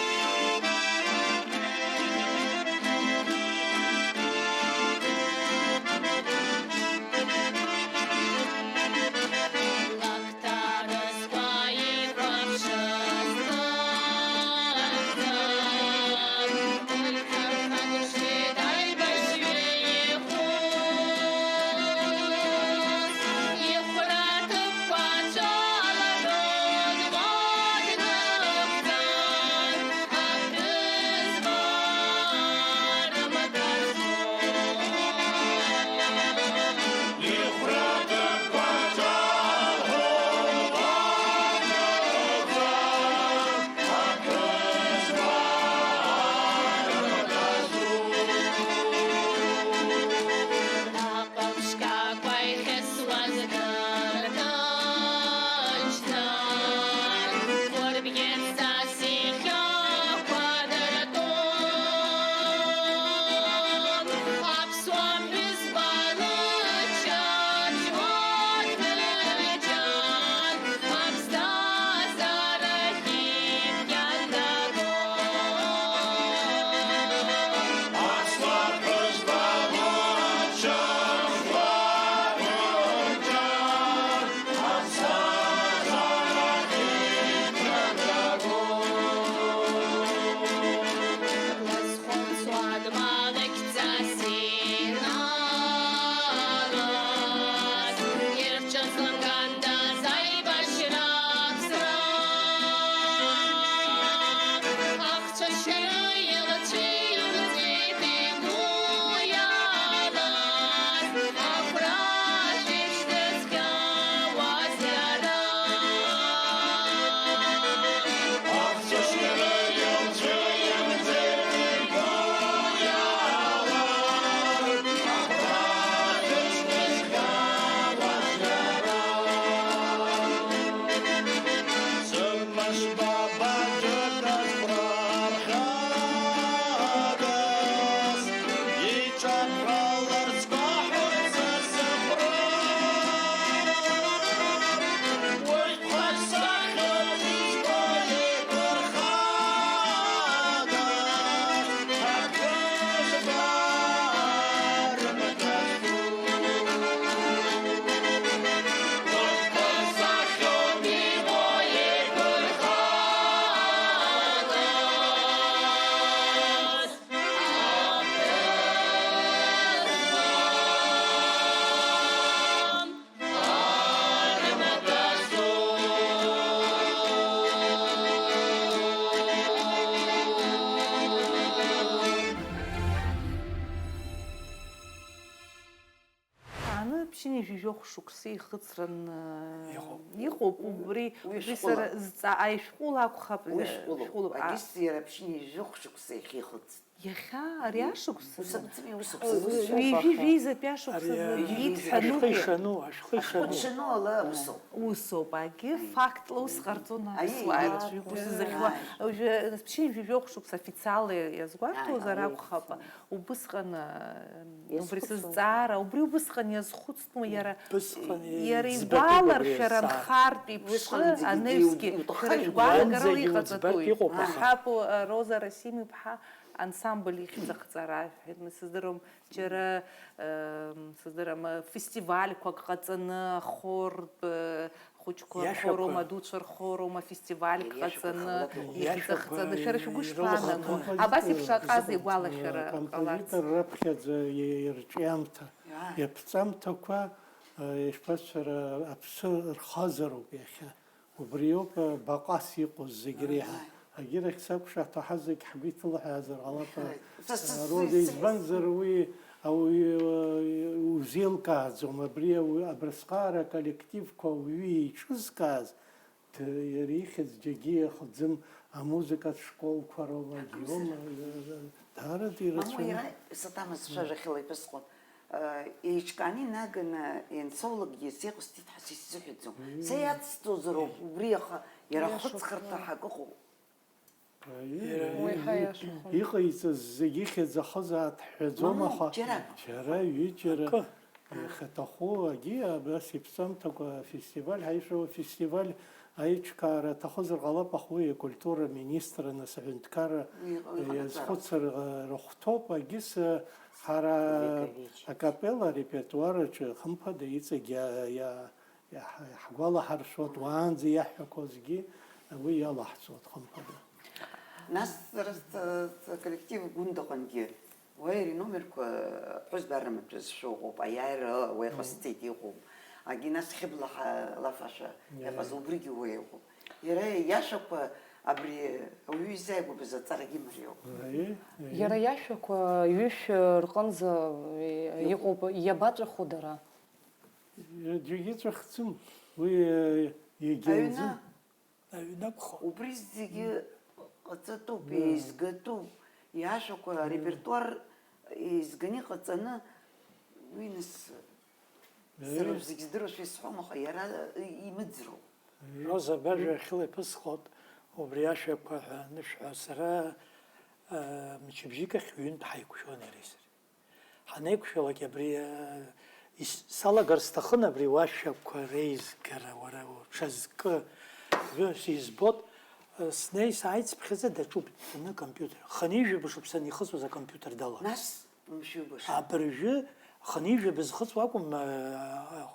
Ԥшьынҩажәи жәохә шықәса ихыҵран, э, Иҟоуп. Иҟоуп, убри, Уи убри шәҟәыла. Сара зҵа-, аи, шәҟәыла акәхап, Уи э, шәҟәылоуп. шәҟәыла, Агьыс иара ԥшьынҩажәи жәохә шықәса иахьа ихыҵ. Иахьа, ари ашықәс? Ус акәӡами, ус ауп. Ҩажәи жәеизатәи ашықәс Ари, азы а, иҭҳәаны ашәҟәы ишану, ашәҟәы Ашәҟәы ишану. Дшану ала усоуп. Усоуп, агьы фактла ус ҟарҵон Аи, аԥсуаа аи. Рацәа, ус Аи. Зыхьуа, уажәы, ԥшьынҩажәи жәохә шықәса официалла иазгәарҭозар Аи, акәхап, аи. Убысҟан, а, убри Иазхәыцуан. Сызҵаара, убри убысҟан иазхәыцтәума иара, Убысҟан иара иӡбатәуп убри игәаларшәара азҵаара. Нхартә иԥсы Усҟан зегьы анаҩсгьы, иу-, иуҭаххеит. Шәара шәгәаанагарала Уанӡагьы иҟаҵатәуи. Уӡбартә иҟоуп, аха. Аҳаԥу, а, Роза Расим-иԥҳа ансамбль ихьӡ ахҵара, сыздыруам, џьара, м, сыздырам, фестивальқәак ҟаҵаны, ахортә, э, хәыҷқәа Иашәақәа. Рхорума, адуцәа рхорума, фестивальк Иашәақәа ҟаҵаны, ҟалап. Ихьӡ Иашәақәа ахҵаны, шәара шәгәы ирылаханы. Ишԥаанаго? Абас еиԥш аҟазеи агәалашәара ҟаларц? Композитор раԥхьаӡа и-, ирҿиамҭа, Иа. Иаԥҵамҭақәа, э, ишԥасҳәара, аԥсы рхазароуп иахьа. Убриоуп, э, баҟас иҟоу зегь реиҳа. Ааи. Агьырахь сакәшаҳаҭ, ҳа зегь ҳгәы иҭылҳәаазар ҟалап, Ҳаи, са, са, э, са, Роза, са, избанзар уи ауаҩы, э, узеилкааӡом, абри ауаҩы, абрысҟаара аколлективқәа ауаҩы еиҿызкааз, д-, иара ихьӡ џьаргьы иахӡым, амузыкатә школқәа роума, Акәымзар. Иоума, э, даараӡа Мамоу, ирацәаҩын. Иара саҭамыз сцәажәахьала иԥысҟон. Еиҿкааны инаганы иансоулакгьы сеиҟасҵеит ҳәа са исзыҳәаӡом. Са иацсҵозароуп убри, аха иара Иашоуп, ахәыцхырҭа уа. Ҳәа акы ыҟоуп. Иара Уи иҟ-, ҳаиашахоит. Иҟаиҵаз зегьы ихьӡ ахызааит ҳҳәаӡом, Мамоу, аха џьара. Џьара, ҩыџьара Акы. Иахьаҭаху агьи абас иԥҵамҭақәа афестиваль, ҳаишәа афестиваль аиҿкаара аҭахызар ҟалап, аха уи акультура аминистрра, нас аҳәынҭқарра Иҟ-, иҟанаҵароуп. Иазхәыцыр, э, рыхәҭоуп, агьыс, э, ҳара Векович. Акапелла арепертуар аҿы, хымԥада, иҵегь иа-, иа-, иаҳ-, иаҳгәалаҳаршәоит, уаанӡа иаҳҳәақәозгьы уи иалаҳҵоит, хымԥада. Нас сара с-, с-, коллектив Гәындоҟангьы Уи ари номерқәа ԥҳәызба рымаҭәа зшәу ыҟоуп, аиааира уа иҟасҵеит, иҟоуп. Агьи нас Хьыбла ҳа-, лафашәа Иа. Иҟаз убригьы уа иҟоуп. Иара иашәақәа абри ауаҩы изааигәабаз аҵарагьы мариоуп. Аиеи, аиеи. Иара иашәақәа ҩышә рҟынӡа, э, Иҟоуп. Иҟоуп, иабаҵәаху дара? Џьаргьы ҵәахӡам. Уи, э, иагьанӡам. Аҩны. Аҩны акәхап. Убри зегьы ҟаҵатәуп, Мм. Еизгатәуп, иашәақәа, Мм. Арепертуар еизганы иҟаҵаны, уи нас, Мм. Сара зегь здыруашәа исҳәом, аха иара имыӡроуп. Мм. Роза, бажәа ахьыла иԥысхот, убри ашәақәа ҳәа анышәҳәа, сара, а, мчыбжьык ахь ҩынтә ҳаиқәшәон иареи сареи. Ҳанеиқәшәалак абри, э, ис-, салагар сҭахын абри уашәақәа реизгара, уара уҽазкы, уи сизбот, э, снеи сааит, сыԥхьаӡа даҿуп, дтәаны компиутер. Хынҩажәа шықәса ихыҵуаз акомпиутер далагеит. Нас, мшәы баша. Абыржәы хынҩажәа бызхыҵуа акәым, э,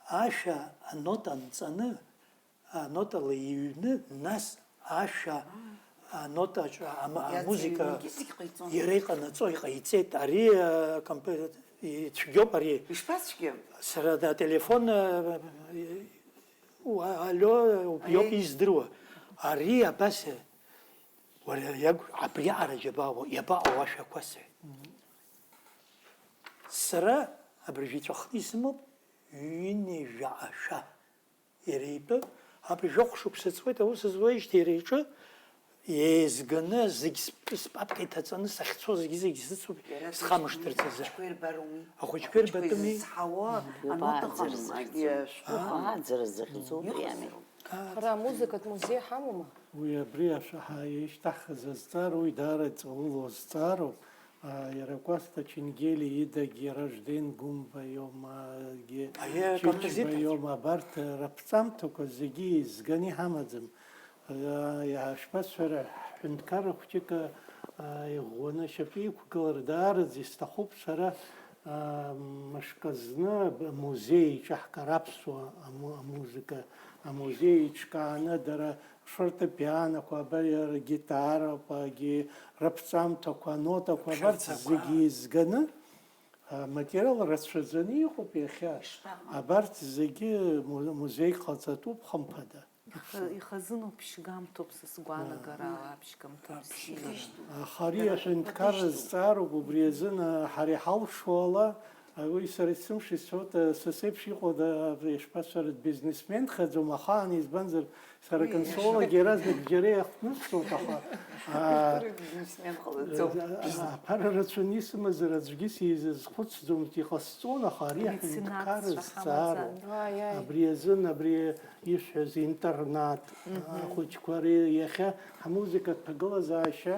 ашәа анота нҵаны, анотала иҩны, нас ашәа анотаҿы ам-, Иаҵеиҩнгьы амузыка зегь ҟаиҵон. Иара иҟанаҵо иҟаиҵеит. Ари, а, компо-, ицәгьоуп ари. Ишԥацәгьам? Сара да, ателефон, а, уа-, алло, иоуп Аиеи. Издыруа. Ари абас, уара, иаг-, абриаҟара џьабаауа, иабаҟоу ашәақәа сҳәеит. Сара абыржәы иҵәахны исымоуп ҩынҩажәа ашәа. Иара итәы, абри жәохә шықәса ҵуеит аус зуеижьҭеи иара иҿы еизганы зегь сп-, спапка иҭаҵаны сахьцо зегьы-зегь сыцуп, иара схамышҭырц азы. Ахәыҷқәа ирбароуми? Ахәыҷқәа ирбатәыми? Ахәыҷқәа изызҳауа, Мм, анотаҟам, иабааӡырыз агьи ахьӡу? Шәҟәы ыҟам. Иабааӡырыз ахьӡу, убри ами. Ихәыцроуп. Ҳара амузыкатә музеи ҳамоума? Уи абри ашәа ҳа-, ишьҭаҳхыз азҵаара, уи даара иҵаулоу азҵаароуп. А, иара Кәасҭа Ченгели идагь, иара Жден Гәымба иоума, егьи Аиеи, Чичба акомпозитор. Иоума, абарҭ раԥҵамҭақәа зегьы еизганы иҳамаӡам. А, иа-, шԥасҳәара, ҳҳәынҭқарра хәҷык, а, иӷәӷәаны ашьапы иқәгылар даараӡа исҭахуп сара, а, мышк азны амузеи еиҿаҳкаар, аԥсуа аму-, амузыка амузеи еиҿкааны дара Фортепианақәа, абар, иара гитарақәагьы, раԥҵамҭақәа, анотақәа, абарҭ Хьарцақәа. Зегьы еизганы, а, материал рацәаӡаны иҟоуп иахьа. Ишԥа-, абарҭ зегьы му-, музеик ҟаҵатәуп, хымԥада. Ихы-, ихазыноуп, ԥшьгамҭоуп, са сгәаанагарала, ԥшьгамҭоуп. Аха ари аҳәынҭқарра зҵаароуп, убри азын, а, ҳара иҳалшо ала, Уи сара исымшәа исҳәоит, сасеиԥш иҟоу да-, ишԥасҳәари, бизнесмен хаӡом ахаан, избанзар, сара, ии, консолагьы иаразнак џьара иахҭнысҵоит, аха, аа, Акыр бизнесмен ҟалаӡом. А, аԥара рацәаны исымазар аӡәгьы сизызхәыцӡомызт, иҟасҵон, аха ари аҳәынҭқарра зҵаароуп. Меценатцәа ҳамаӡам. Уаи, аи. Абри азын, абри ишәҳәаз интернат, мгм, ахәыҷқәа, ари иахьа ҳмузыкатә ҭагылазаашьа,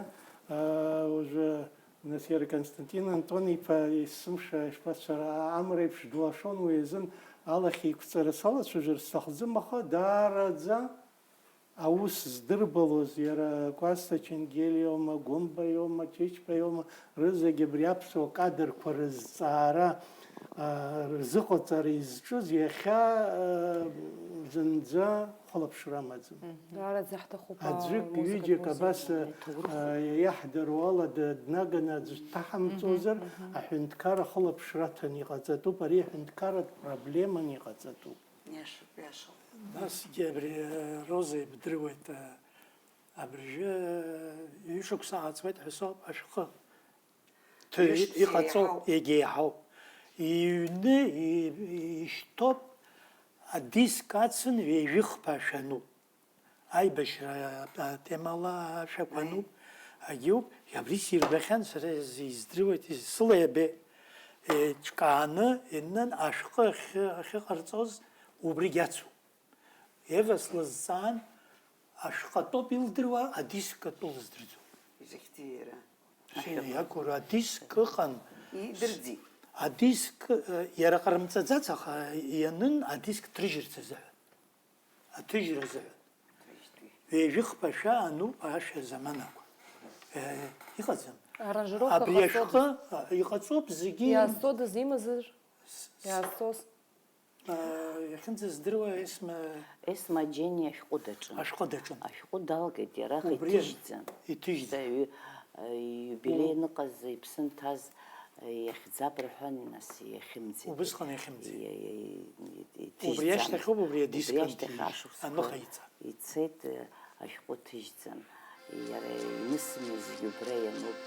аа, уажәы Нас иара Константин Антон-иԥа, есымша, ишԥасҳәара, амра еиԥш длашон, уи азын алахь еиқәҵара салацәажәар сҭахӡам, аха даараӡа аус здырбалоз, иара Кәасҭа Ченгелиома, Гәымба иома, Чычба иома, рызегь абри аԥсуа кадрқәа рызҵаара, а, рзыҟаҵара изҿыз иахьа, а, зынӡа хылаԥшра амаӡам. Даараӡа ҳҭахуп, аа, аӡәык, музыкатә ҩыџьак музеи абас, аҭоурых. А, иаҳдыруа ала д-, днаганы аӡә дҭаҳамҵозар, мгм, мгм, аҳәынҭқар ахылаԥшра аҭаны иҟаҵатәуп, ари аҳәынҭқарратә проблеманы иҟаҵатәуп. Иашоуп, иашоуп. Насгьы абри, а, Роза ибдыруеит, а, абыржәы, а, ҩышықәса ааҵуеит ҳәа соуп ашәҟәы. Ҭыҩ-, ҩышықәса иҟаҵоуп, еиҳауп. Егьа еиҳауп. Иҩны и-, ишьҭоуп, адиск ацын ҩажәи хԥа шәануп. Аибашьра атемала ашәақәа, аи, ануп, агьоуп, абри сирбахьан, сара издыруеит, сыла иабеит. Еиҿкааны иннан ашәҟәы ахьы-, ахьыҟарҵоз убригь ацуп. Ева слызҵаан, ашәҟәы атәоуп илдыруа, адискы атәы лыздырӡом. Изахьӡи иара? Иакәу, адиск ыҟан. Идырӡит. Адиск, э, иара ҟарымҵаӡац, аха ианын адиск ҭрыжьырц азыҳәан. Аҭыжьра азыҳәан. Ҩажәи хԥа шәа ануп ашәа заманақәа. Э, иҟаӡам. Аранжировка. Абри ҟазҵодаз? Ашәҟәы, а, иҟаҵоуп зегьы. Иаазҵодаз имазар? С-, с-, Иаазҵоз. А, иахьынӡаздыруа Есма. Есма Џьениа ашәҟәы даҿын. Ашәҟәы даҿын. Ашәҟәы далгеит иара, аха убри иҭыжьӡан. Иҭыжьӡан. Са ҩ-, а, иубилеи, у-, аныҟаз, иԥсы нҭаз, а, иахьӡап рҳәан, нас иахьымӡеит. Убысҟан иахьымӡеит. И-, и-, и-, иҭыжьӡан. Убри ашьҭахьоуп, убри адиск. Убри ашьҭахь анҭыжьыз. Ашықәсқәа аныҟаиҵа. Ицеит, а, ашәҟәы ҭыжьӡан. Иара инысыми зегьы убра иануп,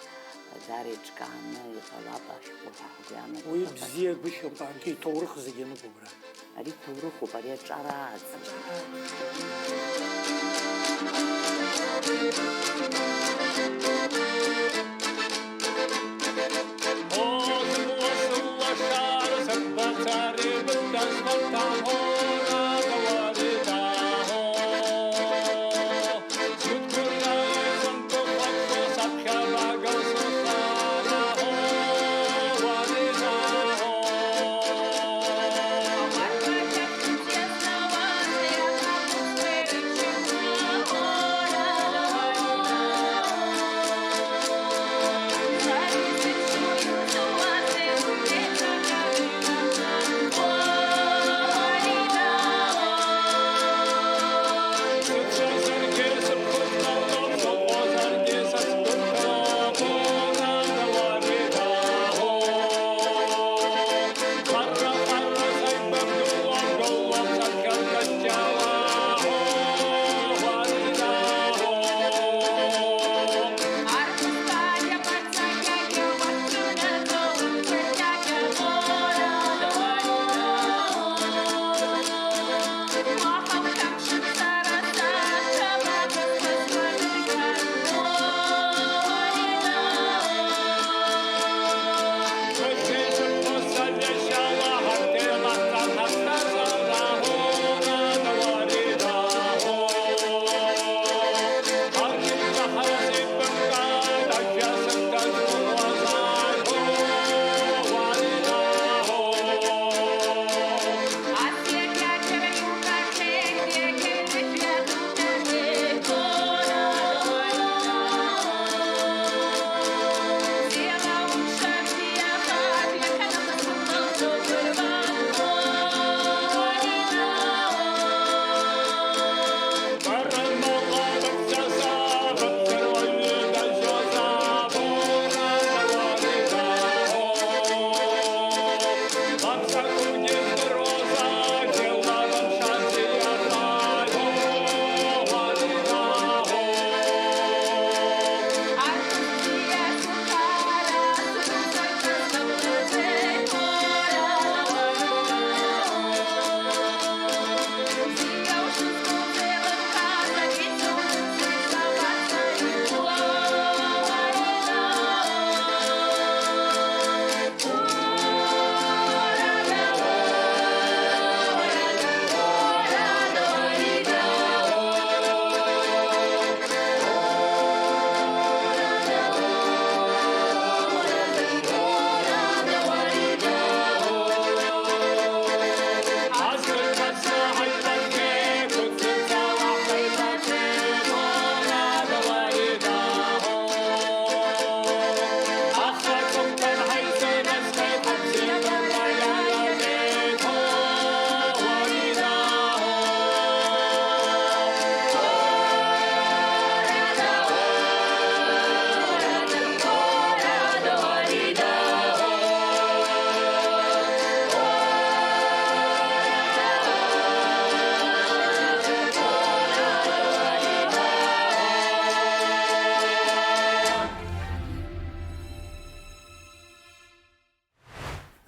даара иҿкааны иҟалап ашәҟәы ҳәа ҳгәы иаанагоит. Уи бзиагәышьоуп, арҭ иҭоурых зегьы ануп убра. Ари ҭоурыхуп, ари аҿар ааӡам.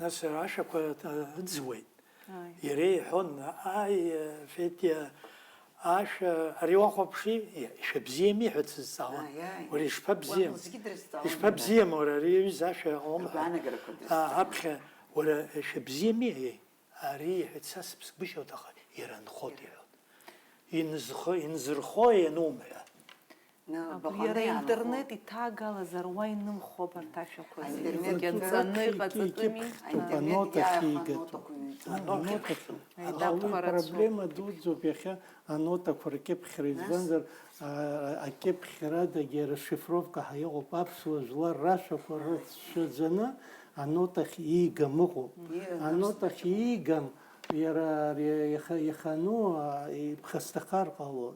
Нас ашәақәа ыӡуеит. Ааи. Иара иҳәон, ааи, Фетиа, ашәа, ари уахәаԥши, ишәа бзиами ҳәа дсызҵаауан. Ааи, ааи. Уара ишԥабзиам? Уа, узгьы дрызҵаауан, Ишԥабзиам, уара ари аҩыза ашәа уамҳәа. Агәаанагарақәа дрызҵаауан. А, аԥхьа, уара ишәа бзиами, еи? Ари иҳәеит, са сыԥсгәышьоит, аха иара анхоит иҳәон. Инзхо-, инзырхо ианумҳәа. Абри иара аинтернет иҭагалазар, уа инымхо абарҭ ашәақәа зегьы. Аинтернет зегьы анҵаны иҟаҵатәыми. Аинтернет анотахь иааихәа иигатәуп. Анотақәа рацәоуп. Аидаԥҟа рацәоуп. Проблема дуӡӡоуп иахьа анотақәа ркьыԥхьра, избанзар, а, акьыԥхьрадагьы расшифровка ҳәа иҟоуп, аԥсуа жәлар рашәақәа рыцәшәаӡаны анотахь иигам ыҟоуп. Анотахь иигам, иара ари иаха-, иахану, а, иԥхасҭахар ҟалон.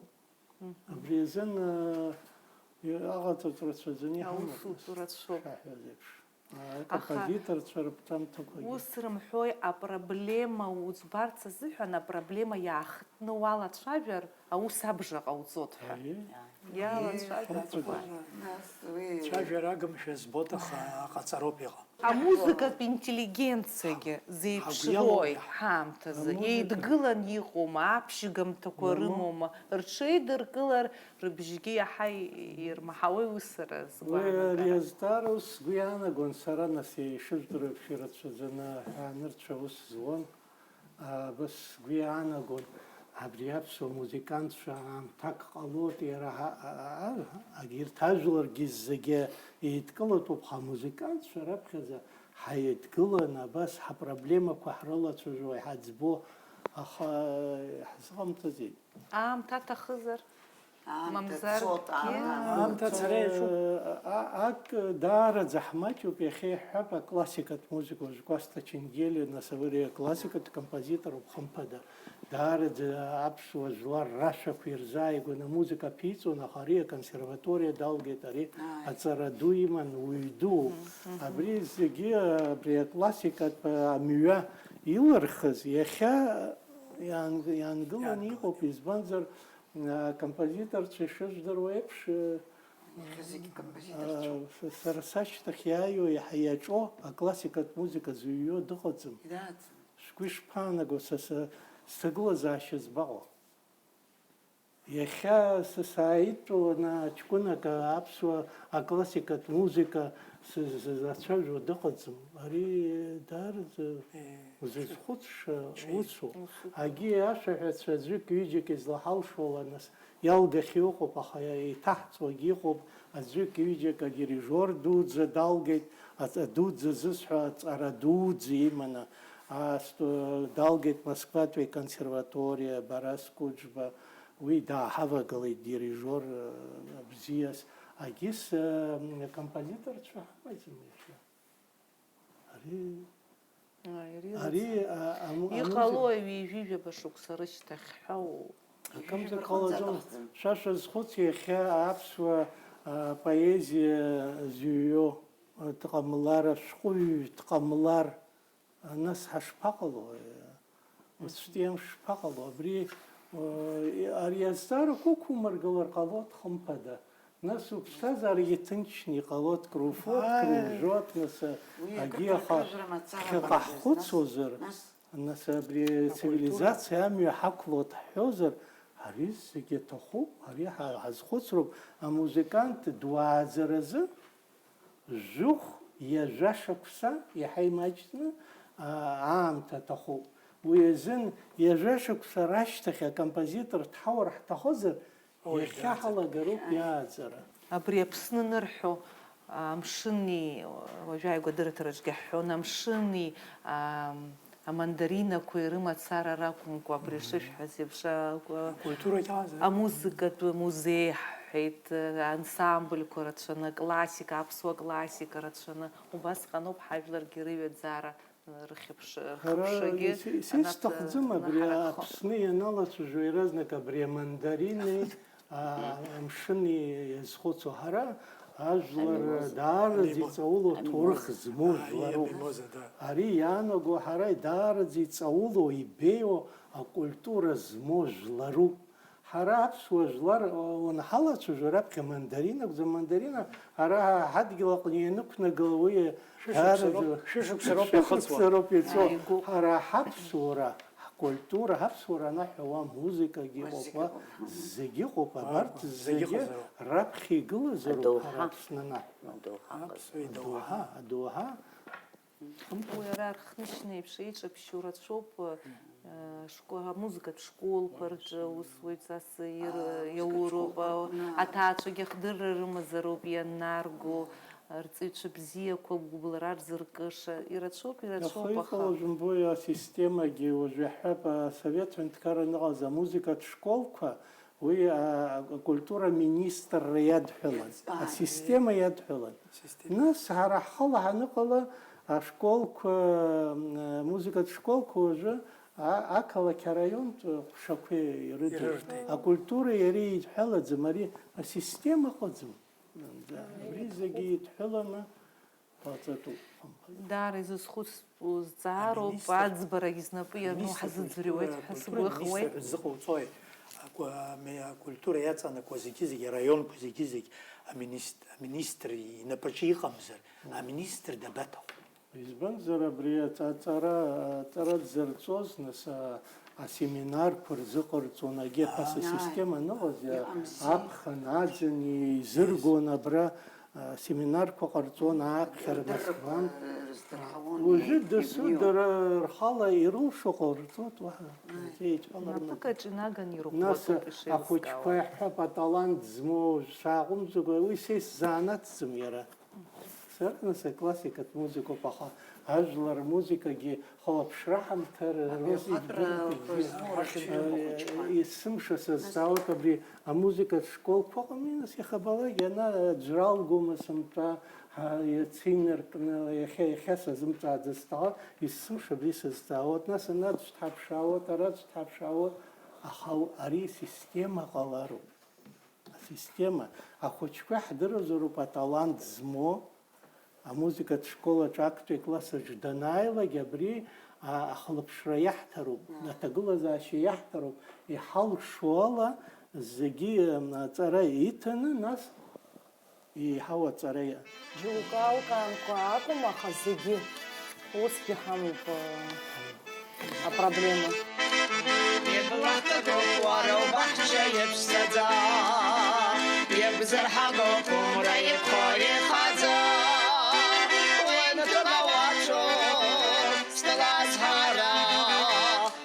Абри азын, э, аҟаҵатә рацәаӡаны иҳамоуп, аусутә рацәоуп. Шаҳҳәаз еиԥш. Аха акомпозиторцәа рыԥҵамҭақәагьы. Ус рымҳәои, апроблема уӡбарц азыҳәан апроблема иаахтны уалацәажәар, аус абжа ҟауҵоит ҳәа. Аиеи. Иалацәажәарц. Ҳамҭакы. Нас уи цәажәара агымшәа збоит, аха аҟаҵароуп иҟам. Амузыкатә интеллигенциагьы зеиԥшрои ҳаамҭазы? Еидгылан иҟоума, аԥшьгамҭақәа рымоума, рҽеидыркылар, рыбжьгьы иаҳа ирмаҳауеи, ус сара сгәаанагара. Уи ари азҵаара ус сгәы иаанагон сара, нас, ишыжәдыруа еиԥш, ирацәаӡаны аҳәаанырцәа аус зуан. Абас сгәы иаанагон, абри аԥсуа музыкантцәа аамҭак ҟалоит, иара ҳа-, а-, а-, агьырҭ ажәларгьы зегьы еидкылатәуп, ҳамузыкантцәа раԥхьаӡа ҳаидгыланы абас ҳапроблемақәа ҳрылацәажәо иҳаӡбо, аха иҳазҟамҵаӡеит. Аамҭа аҭахызар? Аамҭа мамзаргьы цот, аамҭа. Аамҭа ацара иаҿуп. А, а, ак даараӡа ҳмаҷуп, иахьа иҳҳәап, аклассикатә музыка, уажә Кәасҭа Ченгелиа, нас, ари аклассикатә композиторуп, хымԥада. Даараӡа аԥсуа жәлар рашәақәа ирзааигәаны амузыка аԥиҵон, аха ари аконсерваториа далгеит, ари аҵара ду иман, уаҩ ду. Абри зегьы, абри аклассикатә амҩа илырхыз, иахьа иаан-, иаангыланы иҟоуп, избанзар, а, композиторцәа ишыжәдыруа еиԥш, э, иахьа зегьы композиторцәоуп. А, с-, сара сашьҭахь иааиуа иаҳа иаҿо аклассикатә музыка зыҩуа дыҟаӡам. Идаӡам. Шәгәы ишԥаанаго, са, са сҭагылазаашьа збаҟоу? Иахьа са сааидтәаланы ҷкәынак аԥсуа аклассикатә музыка сызацәажәо дыҟаӡам. Ари даараӡа узызхәыцша усуп. Усуп. Агьи ашәаҳәацәа аӡәык-ҩыџьак излаҳалшола, нас, иалгахьоу ыҟоуп, аха еиҭаҳҵуагьы ыҟоуп. Аӡәык-ҩыџьак адирижиор дуӡӡа далгеит, аҵ-, адуӡӡа зысҳәо аҵара дуӡӡа иманы, асту-, далгеит Москватәи аконсерваториа, Барас Кәыџба, уи дааҳавагалеит дирижиор, э, бзиас. Агьыс, э, композиторцәа ҳамаӡам иахьа. Ари, Ааи, ари, ирыцҳа-, а, аму-, иҟалои амузыка? Ҩажәижәаба шықәса рышьҭахь ҳәа у-, акымзар ҟалаӡом. Шәа шәазхәыц, иахьа аԥсуа, а, поезиа зыҩуа, а, дҟамлар, ашәҟәыҩҩы дҟамлар, а, нас ҳашԥаҟало? Уаҵәтәи амш шԥаҟало? Абри, а, ари азҵаарақәа уқәумыргылар ҟалоит, хымԥада. Нас уԥсҭазаарагьы ҭынчны иҟалоит, кружок, кружок, нас, агьи аха ԥхьаҟа ҳхәыцуазар, нас абри ацивилизациа амҩа ҳақәлоит ҳҳәозар, ари зегьы аҭахуп, ари ҳа-, ҳазхәыцроуп, амузыкант дуааӡаразы жәохә ҩажәа шықәса иаҳа имаҷны, а, аамҭа аҭахуп. Уи азын ҩажәа шықәса рашьҭахь акомпозитор дҳауар ҳҭахозар, иахьа ҳалагароуп иааӡара. Абри Аԥсны анырҳәо, амшыни, уажәы ааигәа адырраҭараҿгьы ҳҳәон, амшыни, ам, амандаринақәеи рымацара ракәымкәа, абри шышәҳәаз еиԥш, а, акультура иааз, а? Амузыкатә музеи ҳҳәеит, ансамбльқәа рацәаны, аклассика, аԥсуа классика рацәаны, убасҟаноуп ҳажәларгьы рыҩаӡара рхьыԥш-, ҳара рхыԥшагьы ис-, ис-, анап-, исҭахӡам абри анаҳаракхо. Аԥсны ианалацәажәо иаразнак абри амандарини, а, амшыни иазхәыцуа. Ҳара ажәлар амимоза. Даараӡа амимо-, иҵаулоу амимоза. Ҭоурых змоу, а, жәларуп. Амимоза, да. Ари иаанаго ҳара даараӡа иҵаулоу, ибеиоу акультура змоу жәларуп. Ҳара аԥсуа жәлар, уанҳалацәажәо, раԥхьа мандарин акәӡам, мандарина ара ҳадгьыл аҟны ианықәнагала уи шәышықәса роуп, даара шәышықәса роуп иахыҵуа. Шәышықәса роуп иаҵуа. Ааигәоуп. Ҳара ҳаԥсуара, ҳкультура, ҳаԥсуара анаҳәа уа музыкагьы ыҟоуп, уа зегьы ыҟоуп, абарҭ зегьы зегьы ыҟазароуп. Раԥхьа игылазароуп. Адоуҳа. Ҳара Аԥсны анаҳәа. Адоуҳа. Аԥсуа идоуҳа. Адоуҳа, адоуҳа. Уи ара рхнышьна еиԥш еиҿаԥшьоу рацәоуп, э, шко-, амузыкатә школқәа рҿы аусзуҩцәа ир-, иауроуп, а, аҭаацәагьы ахдырра рымазароуп ианнарго, рҵаҩцәа бзиақәа гәыблра рзыркыша, ирацәоуп, ирацәоуп, аха. Аха иҟалаз, умбои, асистемагьы уажә иаҳҳәап, асовет ҳәынҭқарра аныҟаз амузыкатә школқәа, Уи, а, акультура министрра иадҳәалан, асистема иадҳәалан. Асистема. Нас ҳара ҳхала ҳаныҟала, ашколқәа, м, амузыкатә школқәа уажәы, а, ақалақь араионтә ҟәшақәеи ирыдыркит. Ирырҭеит. Акультура иара идҳәалаӡам, ари асистема ыҟаӡам. Да, абри зегьы идҳәаланы Ҟаҵатәуп. Даара изызхәыцтәу зҵаароуп, аминистр, аӡбарагь знапы иану аминистр ҳазыӡырҩуеит акультура, ҳәа сгәы акультура ахуеит. Аминистр ҳәа зыҟауҵои? Аку-, ами-, акультура иаҵанакуа зегьы-зегьы, араионқәа зегьы-зегь аминист-, аминистр инапаҿы иҟамзар, аминистр дабаҭаху? Избанзар, абри аҵа-, аҵара, аҵара дзырҵоз, нас, а, асеминарқәа рзыҟарҵон, егьи ԥаса система аныҟаз, иа-, иҟамзи. Аԥхын аӡын изыргон абра, а, семинарқәа ҟарҵон, ааԥхьара Москван. Рдыррақәа рыздырҳауан, уажәы дасу ибзиоу. Дара рхала ирылшо ҟарҵоит, уаҳа Ааи. Зеиҭаҳәалар. Напыкаҿ инаган ирӷәӷәатәуп, нас ишеилыскаауа. Ахәыҷқәа иаҳҳәап, аталант змоу, шааҟәымҵӡакәа, уи са исзаанаҵӡам иара. Сара, нас, аклассикатә музыкоуп, аха ажәлар рмузыкагьы хылаԥшра ҳамҭар, Абри рус ахаҵара идырт, фольклор ахьынтәыҩуа хәыҷқәа. Есымша сазҵаауеит абри амузыкатә школқәа ыҟами, нас, иахьабалак, иана аӡәра алгома сымтәа, ҳа, иацы инаркны, иахьа, иахьа сазымҵааӡаз сҭахын, есымша абри сазҵаауеит, нас, ана аӡә дҳаԥшаауеит, ара аӡә дҳаԥшаауеит, аха ари система ҟалароуп. Асистема, ахәыҷқәа иаҳдыруазароуп аталант змоу, амузыкатә школаҿ актәи акласс аҿы данааилак, абри, а, ахылаԥшра иаҳҭароуп, Мм. Аҭагылазаашьа иаҳҭароуп, иҳалшо ала зегьы, м, аҵара иҭаны, нас еиҳау аҵара иа-, Џьоукы алкаанқәа акәым, аха зегьы усгьы ҳамоуп, а, апроблема. Иблахҭагоуп уара убаҳча иаԥсаӡа, иабзырҳагоуп умра иԥхо ихаӡа. Уи нкыла уаҿоуп, стәала азҳара,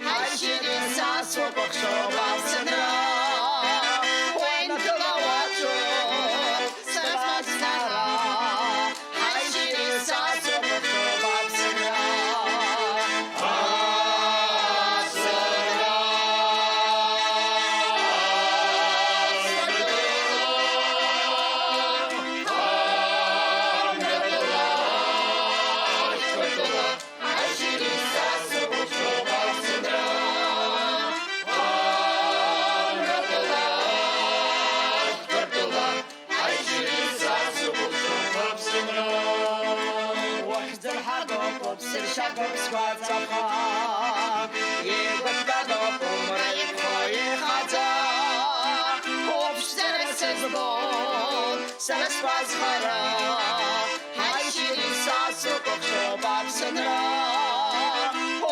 ҳаишьыри са сукәыхшоуп Аԥсынра. Уи нкыла уаҿоуп, Уахьӡырҳагоуп, уԥсыршьагоуп сгәаҵаха, игәаԥгагоуп умра иԥхо ихаҵа. Уԥшӡара сызбом, сара сгәазхара, ҳаишьыри са сукәыхшоуп Аԥсынра.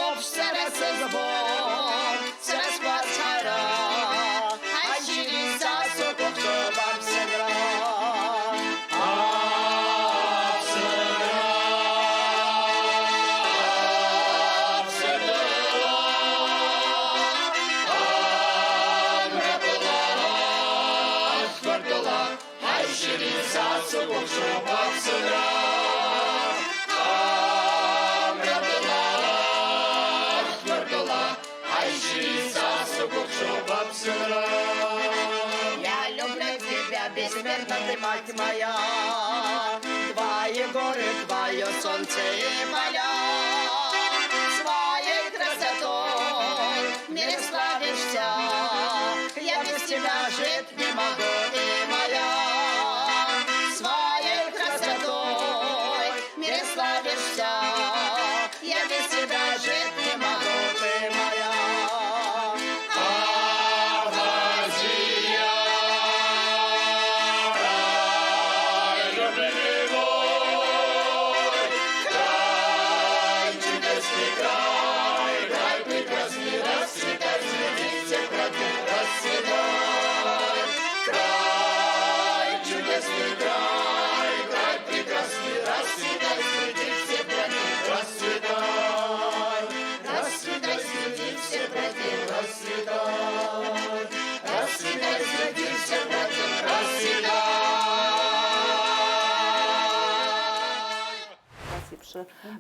Уԥшӡара сызбом, Сара сгәазхара, ҳаишьыри са сукәыхшоуп Аԥсынра. Аԥсынра, Аԥсынра, Амрапла, Аԥсынра. Ҳаишьыри са сыкәыхшоуп Аԥсынра. Амратәыла, жәлартәыла, ҳаишьыри са сыкәыхшоуп Аԥсынра. Я люблю тебя, бессмертна ты, мать моя. Твои горы, твоё солнце и поля. Своей красотой в мире славишься. Я без тебя жить не могу, ты моя, своей красотой в мире славишься. Я без тебя жить не могу, ты моя. Абхазия,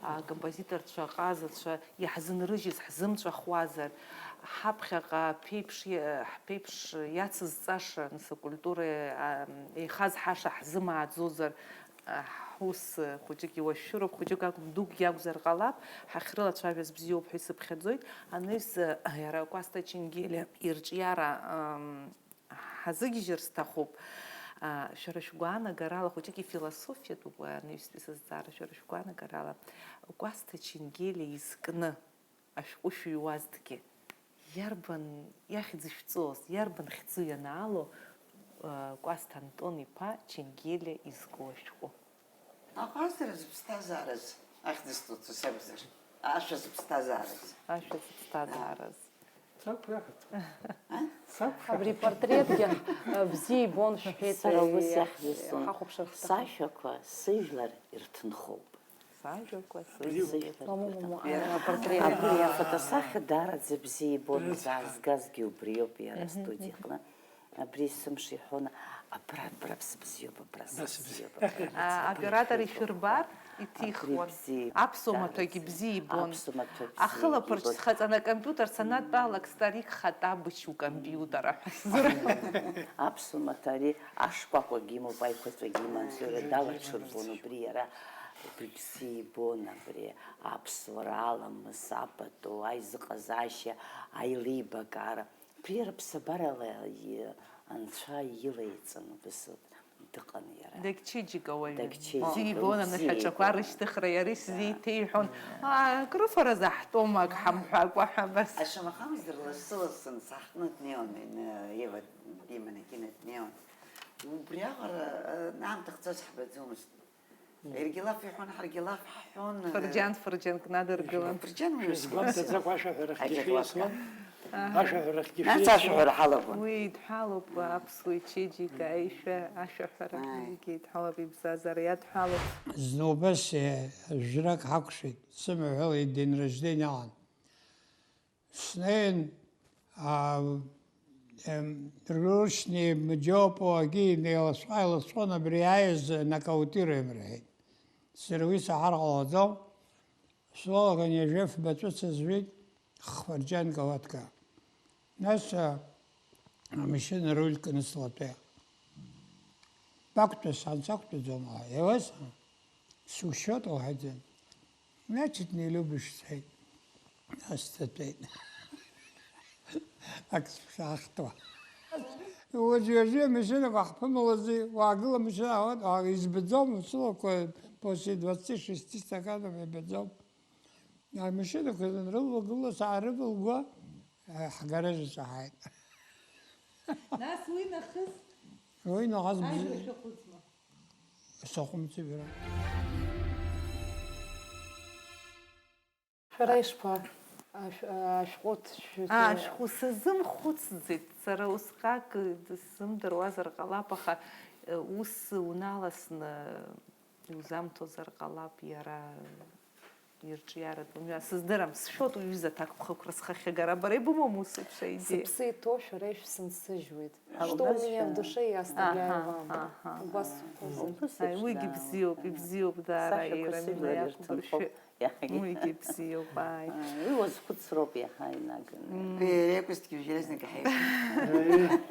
Акомпозиторцәа, аҟазацәа иаҳзынрыжьыз ҳзымҵәахуазар, ҳаԥхьаҟа ҳԥеиԥш иа-, ҳԥеиԥш иацызҵаша, нас, акультура, а, еихазҳаша ҳзымааӡозар, а, ҳус хәыҷык иуашәшәыроуп, хәыҷык акәым, дукгьы акәзар ҟалап, ҳахьрылацәажәаз бзиоуп ҳәа исыԥхьаӡоит. Анаҩс, а, иара Кәасҭа Ченгелиа ирҿиара, ам, ҳазыгьежьыр сҭахуп. А, шәара шәгәаанагарала, хәыҷык ифилософиатәуп уи анаҩстәи сызҵаара, шәара шәгәаанагарала, Кәасҭа Ченгелиа изкны ашәҟәы шәыҩуазҭгьы, иарбан иахьӡ шәҵоз, иарбан хьӡы ианаало, а, Кәасҭа Антон-иԥа Ченгелиа изку ашәҟәы? Аҟазара зыԥсҭазаараз ахьӡ зҵоу сакәзар, ашәа зыԥсҭазаараз. Ашәа зыԥсҭазаараз. Сақәшаҳаҭ. А? Сақәшаҳаҭ. Абри апортретгьы, э, бзиа ибон шәҳәеит, сара ус иаҳ-, иаҳзысҭон. Ҳахәаԥшыр ҳҭахын. Сашәақәа сыжәлар ирҭынхоуп. Сажәақәа сыжәлар. Сыжәлар. Мамоу, мамоу, ирҭынхоуп. А, апортрет. Абри афотосахьа даараӡа бзиа ибон, изаазгазгьы убриоуп иара, мгм, астудиаҟны. Абри есымша иҳәон, абра, абра сыбзиоуп, абра сыбзиоуп, абра сыбзиоуп. А, абра оператор ишәырбар, иҭихуан. Абри бзиа, аԥсуа маҭәагьы даараӡа бзиа ибон. Аԥсуа маҭәа бзиа ибон. Ахылаԥарч схаҵаны акомпиутер санадтәалак, старик Хатабыч укомпиутер аҳәа сзырҳәон. Аԥсуа маҭәа ари ашкәакәагьы имоуп, аиқәаҵәагьы иман, зура далаҽырбон убри иара. Убри бзиа ибон, абри аԥсуара аламыс, апату, аизыҟазаашьа, аилибакаара. Убри иара ԥсабарала и-, анцәа илеиҵан, убыс дыҟан иара. Дагьчеиџьыка уаҩын. Дагьчеиџьыка, бзиа ибон, бзиа анышәаҿақәа ибон. Рышьҭыхра иара исзеиҭеиҳәон. Аа, акрыфараз аҳтәом, ак ҳамҳәакәа ҳәа, абас. Ашамахамзар лассы-лассы саҳкны днеиуан, ин-, Ева диманы Гина днеиуан. Убриаҟара, э, аамҭа хҵас ҳбаӡомызт. Иаргьы лаф иҳәон, ҳаргьы лаф ҳҳәон. Фырџьан, фырџьанк надыргылан. Фырџьан уи ус. Шәызгәамҭаӡакәа ашәаҳәарахьгьы шәиасуан. Аҳа. Ашәаҳәарахьгьы шәиасуан. Нас ашәаҳәара ҳалагон. Уи идҳәалоуп, аԥсуа ичеиџьыка, аишәа, ашәаҳәара. Ааи. Уигьы идҳәалоуп, ибзазара иадҳәалоуп. Зны убас, э, жәрак ҳакәшеит, сымаҳәала идень рождения аан. Снеин, а, ем, рушьни мџьоупуагьы инеиласҟа-еиласҟон, абри иааиз нокаутируем рҳәеит. Сара уи саҳар ҟалаӡом. Слоган иажәа фба ҵәыца зжәит, хфырџьанк ауатка. Нас, а, амашьына руль кны слатәа. Бақәтәа сан сақәтәаӡом, аха, еиуеиԥш, сушьуеит, лҳәеит. Значит, не любишь, сҳәеит. Нас дтәеит. Ак сшаахтуа. Уажәы-уажәы амашьынақәа ҳԥымлази, уаагыла амашьына аауеит, избаӡом, усылақәа после двадцати шести стаканов ибаӡом. Амашьынақәа санрывагыла, саарывылгәа, ҳгаражы саҳаит. Нас уи нахыс? Уи нахыс бз-, аибашьра шәаҟәыҵма? Саҟәымҵып иара. Шәара ишԥа-, ашә-, ашәҟәы шәшәы-, аа, ашәҟәы сазымхәыцӡеит. Сара усҟак дысзымдыруазар ҟалап, аха, э, ус уналасны иузамҭозар ҟалап, иара ирҿиаратә мҩа. Сыздырам, сшәоит уҩыза аҭакԥхықәра схахьагара. Бара ибымоума ус еиԥш аидеиа? Сыԥсы иҭоу шәара ишәсынсыжьуеит. Что у меня в душе, я оставляю вам. Аҳа, аҳа. Убас сҳәозар. Убас еиԥш, уигьы бзиоуп, ибзиоуп, даара, сашәақәа иара сыжәлар имҩа иақәдыршәы-, ирҭынхоуп, иаҳагьы. Уигьы бзиоуп, ааи. Ааи, уи уазхәыцроуп иаҳа инаганы. Мм. Иара иакәызҭгьы жәра зныкы ҳаиԥшын.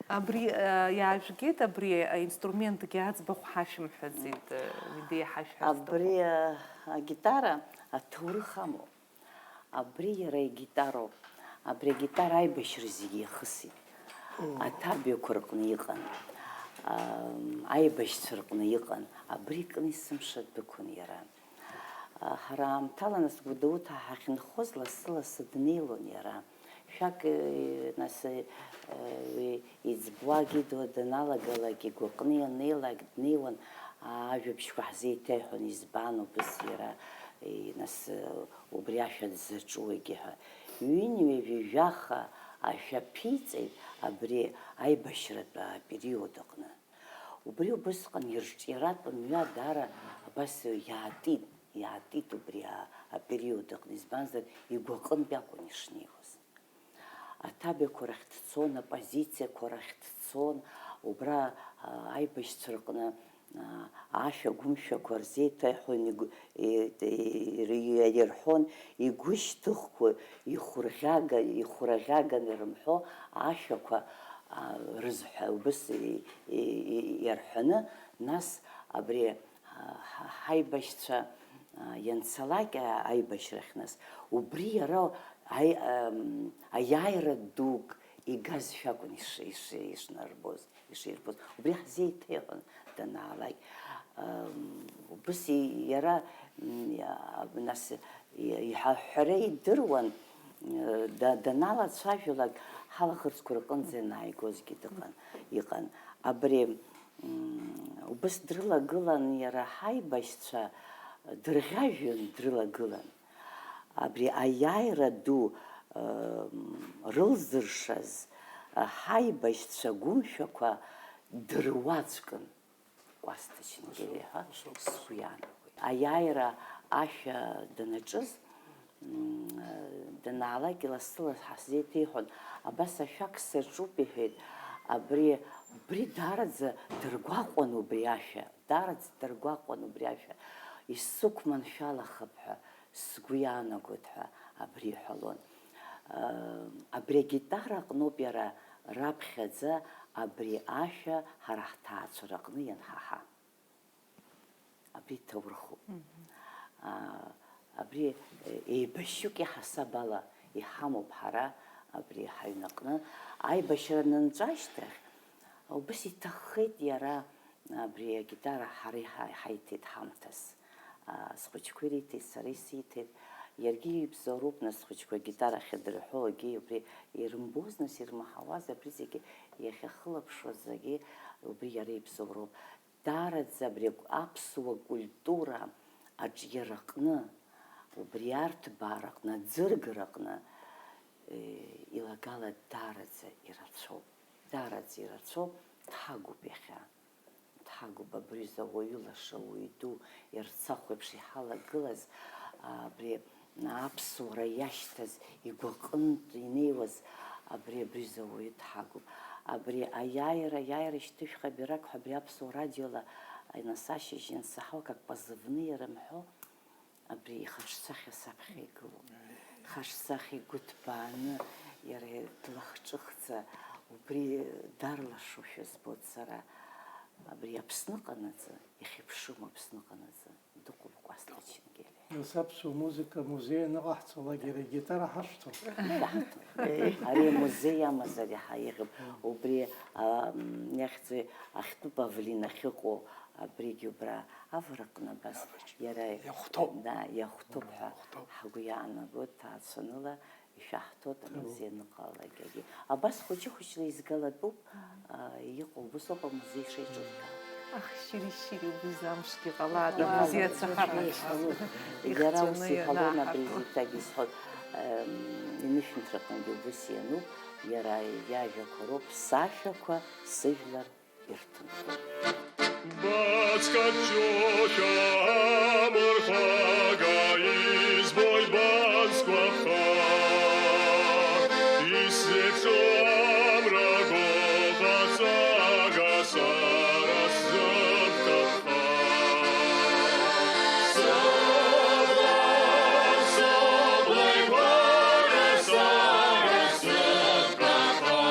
Абри, э, иаажәгеит, абри аинструментгьы аӡбахә ҳашәымҳәаӡеит, э, уи деиҳашәҳәарц сҭахуп. Абри, э, агитара аҭоурых амоуп. Абри иара игитароуп. Абри агитара аибашьра зегьы иахысит. Аҭабиақәа рҟны иҟан, ам, аибашьцәа рҟны иҟан. Абри кны есымша дәықәын иара. А, ҳара аамҭала, нас, Гәдоуҭа ҳахьынхоз, лассы-лассы днеилон иара. Шәак, э, нас, э, уи Иӡбуа Гидуа даналагалак, игәаҟны ианнеилак днеиуан, аа, ажәабжьқәа ҳзеиҭеиҳәон, избан убыс иара, и, нас, убри ашәа дзаҿугьы ҳәа. Ҩынҩажәи жәаха ашәа ԥиҵеит абри аибашьратә апериод аҟны. Убри убысҟан ирҿиаратә мҩа даара абас иаатит, иаатит убри а-, апериод аҟны, избанзар, игәаҟынтә акәын ишнеиуаз. Аҭабиақәа рахь дцон, апозициақәа рахь дцон, убра, а, аибашьцәа рҟны, а, ашәа гәымшәақәа рзеиҭаҳәон, игәы-, и-, и-, ир-, ирҳәон, игәышьҭыхгәа, ихәырӷьага-, ихәраӷьаганы ирымҳәо ашәақәа, а, рызҳәа убыс и-, и-, и-, иарҳәаны, нас абри, а, ҳа-, ҳаибашьцәа, а, ианцалак, а, аибашьрахь, нас убри иара аи-, ам, аиааира дук игазшәа акәын иш-, иш-, ишнарбоз. Иширбоз, убри ҳзеиҭеиҳәон данаалак. Ам, убыс и-, иара, м, иа-, нас и-, иҳаҳәҳәара идыруан, м, да-, даналацәажәалак, ҳалаӷырӡқәа рҟынӡа ианааигозгьы дыҟан, иҟан. Абри, м, убыс дрылагылан иара ҳаибашьцәа, дырӷьажәҩан дрылагылан. Абри аиааира ду, ы, рылзыршаз, ы, ҳаибашьцәа гәымшәақәа дыруаӡәкын Кәасҭа Ченгелиа ҳәа сгәы иаанагоит. Аиааира ашәа данаҿыз, м, ы, данаалак, лассы-ласс ҳазеиҭеиҳәон, абас ашәак саҿуп, иҳәеит, абри, убри даараӡа дыргәаҟуан убри ашәа. Даараӡа дыргәаҟуан убри ашәа, исықәманшәалахап ҳәа сгәы иаанагоит ҳәа абри иҳәалон. Абри агитара аҟноуп иара раԥхьаӡа абри ашәа ҳара ҳҭаацәараҟны ианҳаҳа. Абри ҭоурыхуп. Мгм. А, абри, е, еибашьҩык иаҳасаб ала иҳамоуп ҳара абри ҳаҩнаҟны. Аибашьра анынҵәа ашьҭахь, убас иҭаххеит иара абри агитара ҳара иҳа-, иҳаиҭеит ҳамҭас. А, схәыҷқәа ириҭеит, сара исиҭеит. Иаргьы ибзоуроуп, нас, схәыҷқәа агитара ахьадырҳәо, егьи убри ирымбоз, нас, ирмаҳауаз, абри зегьы иахьахылаԥшуаз зегьы убри иара ибзоуроуп. Даараӡа абри аԥсуа культура аҿиараҟны, убри арҭбаараҟны, аӡыргараҟны, э, илагала даараӡа ирацәоуп. Даараӡа ирацәоуп, дҳагуп иахьа. Дҳагуп абри зауаҩы лаша, уаҩ ду, Ерцахә еиԥш иҳалагылаз, абри аԥсуара иашьҭаз, игәаҟынтә инеиуаз, абри, абри зауаҩы дҳагуп. Абри аиааира, аиааира шьҭышәха бирак ҳәа абри аԥсуа радиола нас ашьыжь иансаҳауа, как позывные рымҳәо, абри ихаҿсахьа саԥхьа игылоуп. Хаҿсахьа игәы ҭбааны, иара длахҿыхӡа, убри дарлашошәа збоит сара. Абри Аԥсныҟанаҵы, ихьыԥшым Аԥсныҟанаҵы. Дыҟоуп Кәасҭа Ченгелиа. Нас аԥсуа музыка музеи аныҟаҳҵалак, иара агитара ҳашәҭон. Ишәаҳҭон. Ари амузеи амазар иаҳа еиӷьуп. Убри, ам, иахьӡу ахьтәы павлин ахьыҟоу абригьы убра авараҟны абас иара иахәҭоуп. Да, иахәҭоуп ҳәа ҳгәы иаанагоит, ҭаацәаныла. Ишәаҳҭоит амузеи аныҟалалакгьы. Абас хәыҷы-хәыҷла изгалатәуп, а, иҟоу, убасоуп амузеи шеиҿыркаау. Ах, шьыри-шьыри, убри амшгьы ҟалааит, амузеи ацәаҳәа. Иара ус иҳәалон, абри зегьы исҳәоит, ем, инышәынҭраҟынгьы убас иануп, иара иажәақәа роуп, сашәақәа, сыжәлар, ирҭынхоит. Бацкаҷушәа амырхәага избоит бан сгәаԥха. Исзеиԥшу амра гәыӷаҵага сара сзыԥҭахха. Сыбла, сыбла игәара сара сзыԥҭахха.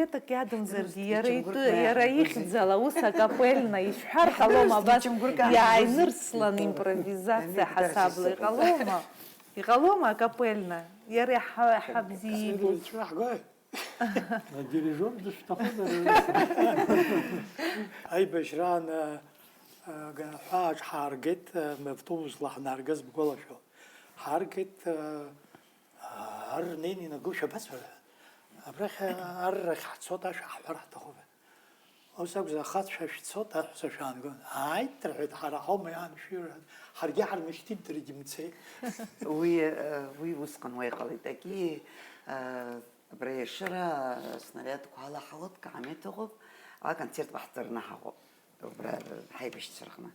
Куплетак иадамзаргьы, иара итәы, иара ихьӡала аус акапельна ишәҳәар ҟалома, абас иааинырслан импровизациа ҳасабла иҟалома? Иҟалома акапельна? Иара иаҳа-, иаҳа бзиа ибоит. Адирижер дышәҭахозар? Аибашьраан, а, а, га-, ҳәааҿ ҳааргеит, а, автобусла ҳнаргаз бгәалашәо. Ҳааргеит, а, а, ар неин инагоушәа абацәа рҳәан. Абрахь, а, аррахь ҳцоит, ашәа ҳҳәар ҳҭахуп. Ус акәзар, ахацәа шәцоит, аҳәса шәаангон. Ааит, рҳәеит, ҳара ҳаума иааншәиуа, рҳәеит, ҳаргьы ҳармышьҭит, даргьы мцеит. Уи, э, уи усҟан уа иҟалеит. Егьи, э, абра Ешыра, э, снариадқәа алаҳауеит, каамеҭ ыҟоуп, аконцерт ҟаҳҵараны ҳаҟоуп. Убра, э, ҳаибашьцәа рҟны.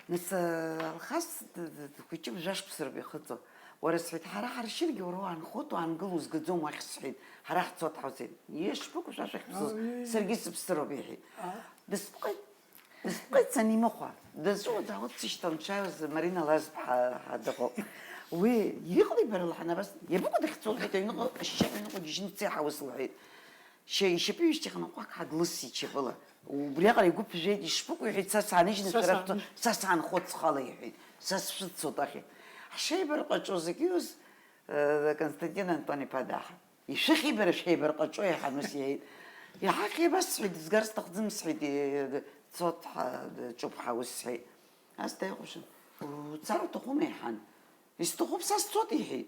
Нас, э, Алхас д-, д-, дхәыҷуп, жәашықәса роуп ихыҵуа. Уара, сҳәеит, ҳара ҳаршьыргьы уара уаанхоит, уаангыл, узгаӡом уахь, сҳәеит. Ҳара ҳцоит, ҳауцеит. Ишԥыкәу шәа шәахьԥсыз? Саргьы сыԥсыроуп, иҳәеит. Дыстәҟеит. Дыстәҟеит санимыхәа. Дызҿу дааут, сышьҭан дшааиуаз Марина Лазԥҳа ҳәа дыҟоуп. Уи, иҟалеи бара, лҳәан, абас, иабыкәу дахьцо, лҳәеит, аҩныҟа ашьшьыҳәа аҩныҟа гьежьны дцеи ҳауыс, лҳәеит. Шьа-, ишьапы ҩышьҭыхны ҟәак ҳа длысит шьапыла. Убриаҟара игәы ԥжәеит, ишԥыкәу, иҳәеит, са сааныжьны Са сара саан- шәцо-, са саанхоит схала, иҳәеит, са сшәыццот ахьи. Ҳшеибарҟаҿоз акиус, э, Константин Антон-иԥа даҳа. Ишәыхьи бара шәеибарҟаҿо, иҳан ус иҳәеит. Иҳахьи абас сҳәеит, дызгар сҭахӡам сҳәеит, э, цот ҳа-, ҿуп ҳаус сҳәеит. Ас дааихәаԥшын, уцар уҭахума, иҳан? Исҭахуп, са сцот, иҳәеит.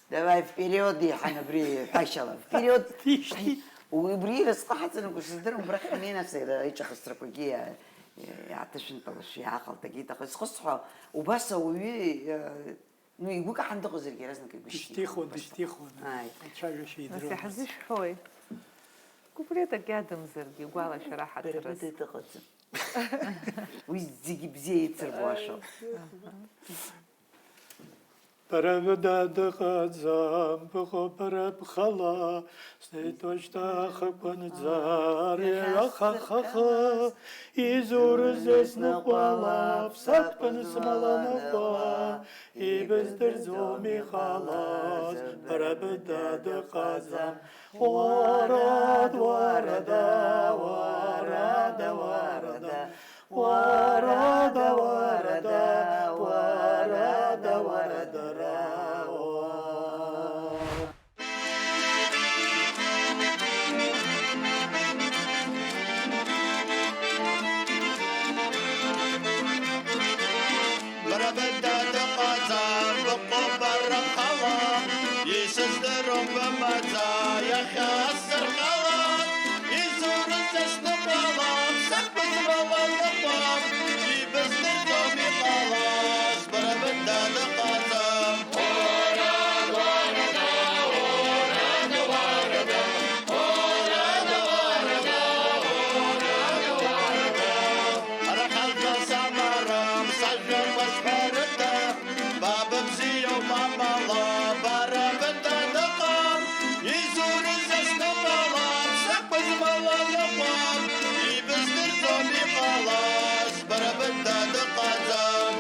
Давай, впериод, иҳан, абри ҳәашьала, впериод. Дишьҭит. Уи убри иразҟы ҳаҵанакуа сыздырам, убрахь ҳнеин, нас иара иҿахысрақәагьы иа-, иааҭышәынтәалашәа иааҟалҭагьы иҭахыз. Изхысҳәаауа, убас ауаҩы, э, ну, игәы каҳан дыҟазаргьы, иаразнак игәы Дышьҭихуан, шьҭихуан. Дышьҭихуан. Ааи. Ацәажәашьа Нас идыруан. Иҳазышәҳәои? Куплетак иадамзаргьы, игәалашәара Бара ҳаҭырыз. Быда дыҟаӡам. Уи зегьы бзиа еицырбо ашоуп. Бара быда дыҟаӡам, быҟоуп бара бхала, снеит уажәшьҭа ахықәанӡа, ари аҩаха хахы, изурыз есныҟәала, ԥсатәқәа нысмала ныҟәа, ибыздырӡом иҟалаз, бара быда дыҟаӡам. Уарада, уарада, уарада, уарада, уарада, уарада, уарада, уарада, уа. Бара быда дыҟаӡам, быҟоуп бара бхала, исыздырам бымаӡа, иахьа сырхала, изурыз сныҟәала, сакәызмала ныҟәа, ибыздырӡом иҟалаз, бара быда дыҟаӡам. Арахьалга самарам, сажәақәа сҳәарыда, ба быбзиоуп амала, бара быда дыҟам, изурыз снымала, сакәызмала ныҟәам, ибыздырӡом иҟалаз, бара быда дыҟаӡам.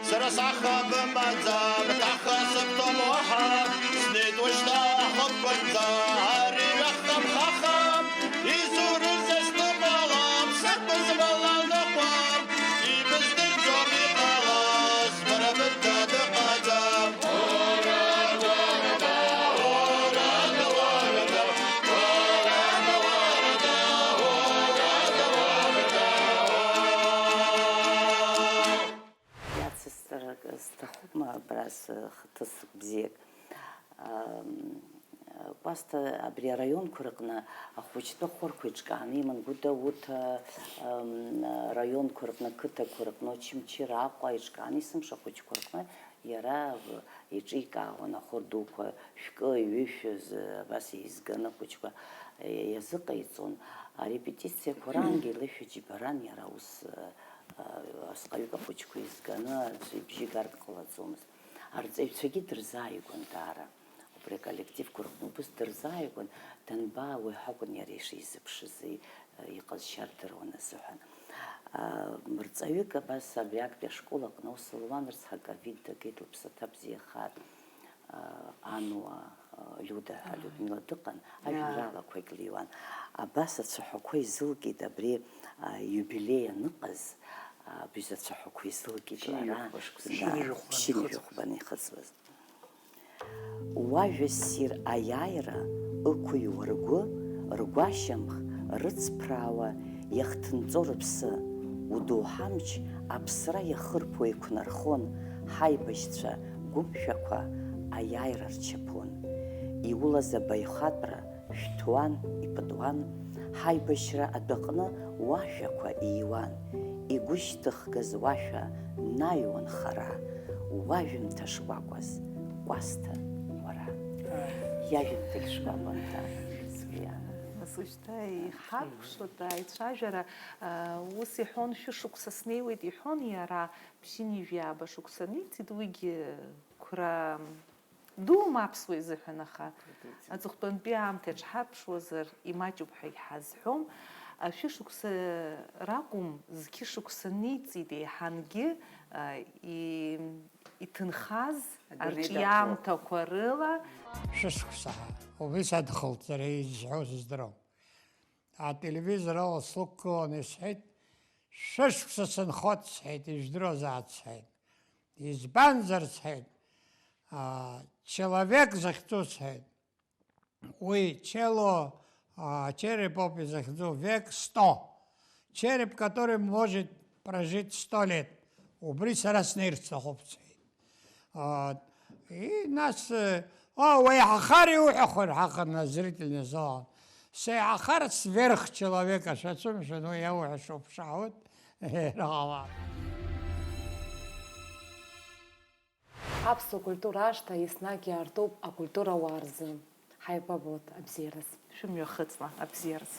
Сара саха бымаӡам, ҭаха сыбҭом уаҳа, снеит ушьҭа ахықәкынӡа, ари ҩахҭам хаха, изурыз сныҟәалап, сакәызмала ныҟәам, ибыздырӡом иҟалаз, бара быда дыҟаӡам. Иацысҵар сҭахума абра схаҭыск бзиак? Ам, Кәасҭа абри араионқәа рыҟны ахәыҷтәы ахәырқәа еиҿкааны иман, Гәдоуҭа, ам, раионқәа рыҟны, ақыҭақәа рыҟны, Очамчыра, Аҟәа еиҿкааны есымша ахәыҷқәа рҟны иара иҿикаауан ахәыр дуқәа шәкы, ҩышәа азы абас еизганы ахәыҷқәа иазыҟаиҵон. Арепетициақәа раангьы илышәаџьабаран иара ус, а, асҟаҩык ахәыҷқәа еизганы аӡәы ибжьы гартә ҟалаӡомызт. Арҵаҩцәагьы дырзааигәан даара. Убри аколлективқәа рҟны убыс дырзааигәан, данбаауеи ҳәа акәын иара ишизыԥшыз, и-, иҟазшьа рдыруан азыҳәан. А, рҵаҩык абас абри актәи ашкол аҟны аус луан, рыцҳа ковид дагеит, лыԥсаҭа бзиахааит, а, Ануа, а, Лиуда ҳәа Людмила дыҟан, ажәеинраалақәагь лиуан. Абас ацәаҳәақәа изылкит абри, а, иубилеи аныҟаз, а, абри ацәаҳәақәа изылкит лара. Ԥшьынҩажәи хәба Да, анихыҵуаз. ԥшьынҩажәи хәба анихыҵуаз. Уажәа ссир аиааира ықәыҩуа ргәы, ргәашьамх рыцԥраауа иахҭынҵо рыԥсы, удоуҳа амч аԥсра иахырԥо еиқәнархон, ҳаибашьцәа гәымшәақәа аиааира рчаԥон. Иулаз абаҩхатәра шәҭуан, ипытуан, ҳаибашьра адәаҟны уашәақәа ииуан, игәышьҭыхгаз уашәа наҩуан хара, уажәымҭа шкәакәаз, Кәасҭа, уара. Иажәымҭагь шкәакәан, ҭа, Сабиана. Нас уажәшьҭа иҳакәшоит аицәажәара, а, ус иҳәон, шәышықәса снеиуеит, иҳәон иара, ԥшьынҩажәи ааба шықәса ниҵит, уигьы қәра Дума аԥсуа изыҳәан, аха аҵыхәтәантәи аамҭа иаҿҳарԥшуазар, имаҷуп ҳәа егьҳазҳәом. Ашәышықәса ракәым, зқьышықәса ниҵит еиҳангьы, а, и-, иҭынхаз Адунеи арҿиамҭақәа рыла. Шәышықәса ҳәа, убри садхалт, сара изҳәо сыздырам. Ателевизор ала слықәгылан исҳәеит, шәышықәса сынхоит, сҳәеит, ижәдыруазааит, сҳәеит. Избанзар, сҳәеит, а, человек захьӡу, сҳәеит. Уи чело, а, череп ауп изахьӡу, век сто. Череп, который может прожить сто лет. Убри сара снеирц сҭахуп, сҳәеит. А, и нас, э, о, уеиҳахар иуҳәахуан ҳаҟан зрительный зал. Сеиҳахар сверхчеловек, ашәацәымшәан, уи иауҳәашоуп, шаҳуеит, ирӷала. Аԥсуа культура ашҭа еснагь иаартуп акультура ауаа рзы. Ҳаибабоит абзиараз. Шәымҩахыҵла абзиараз.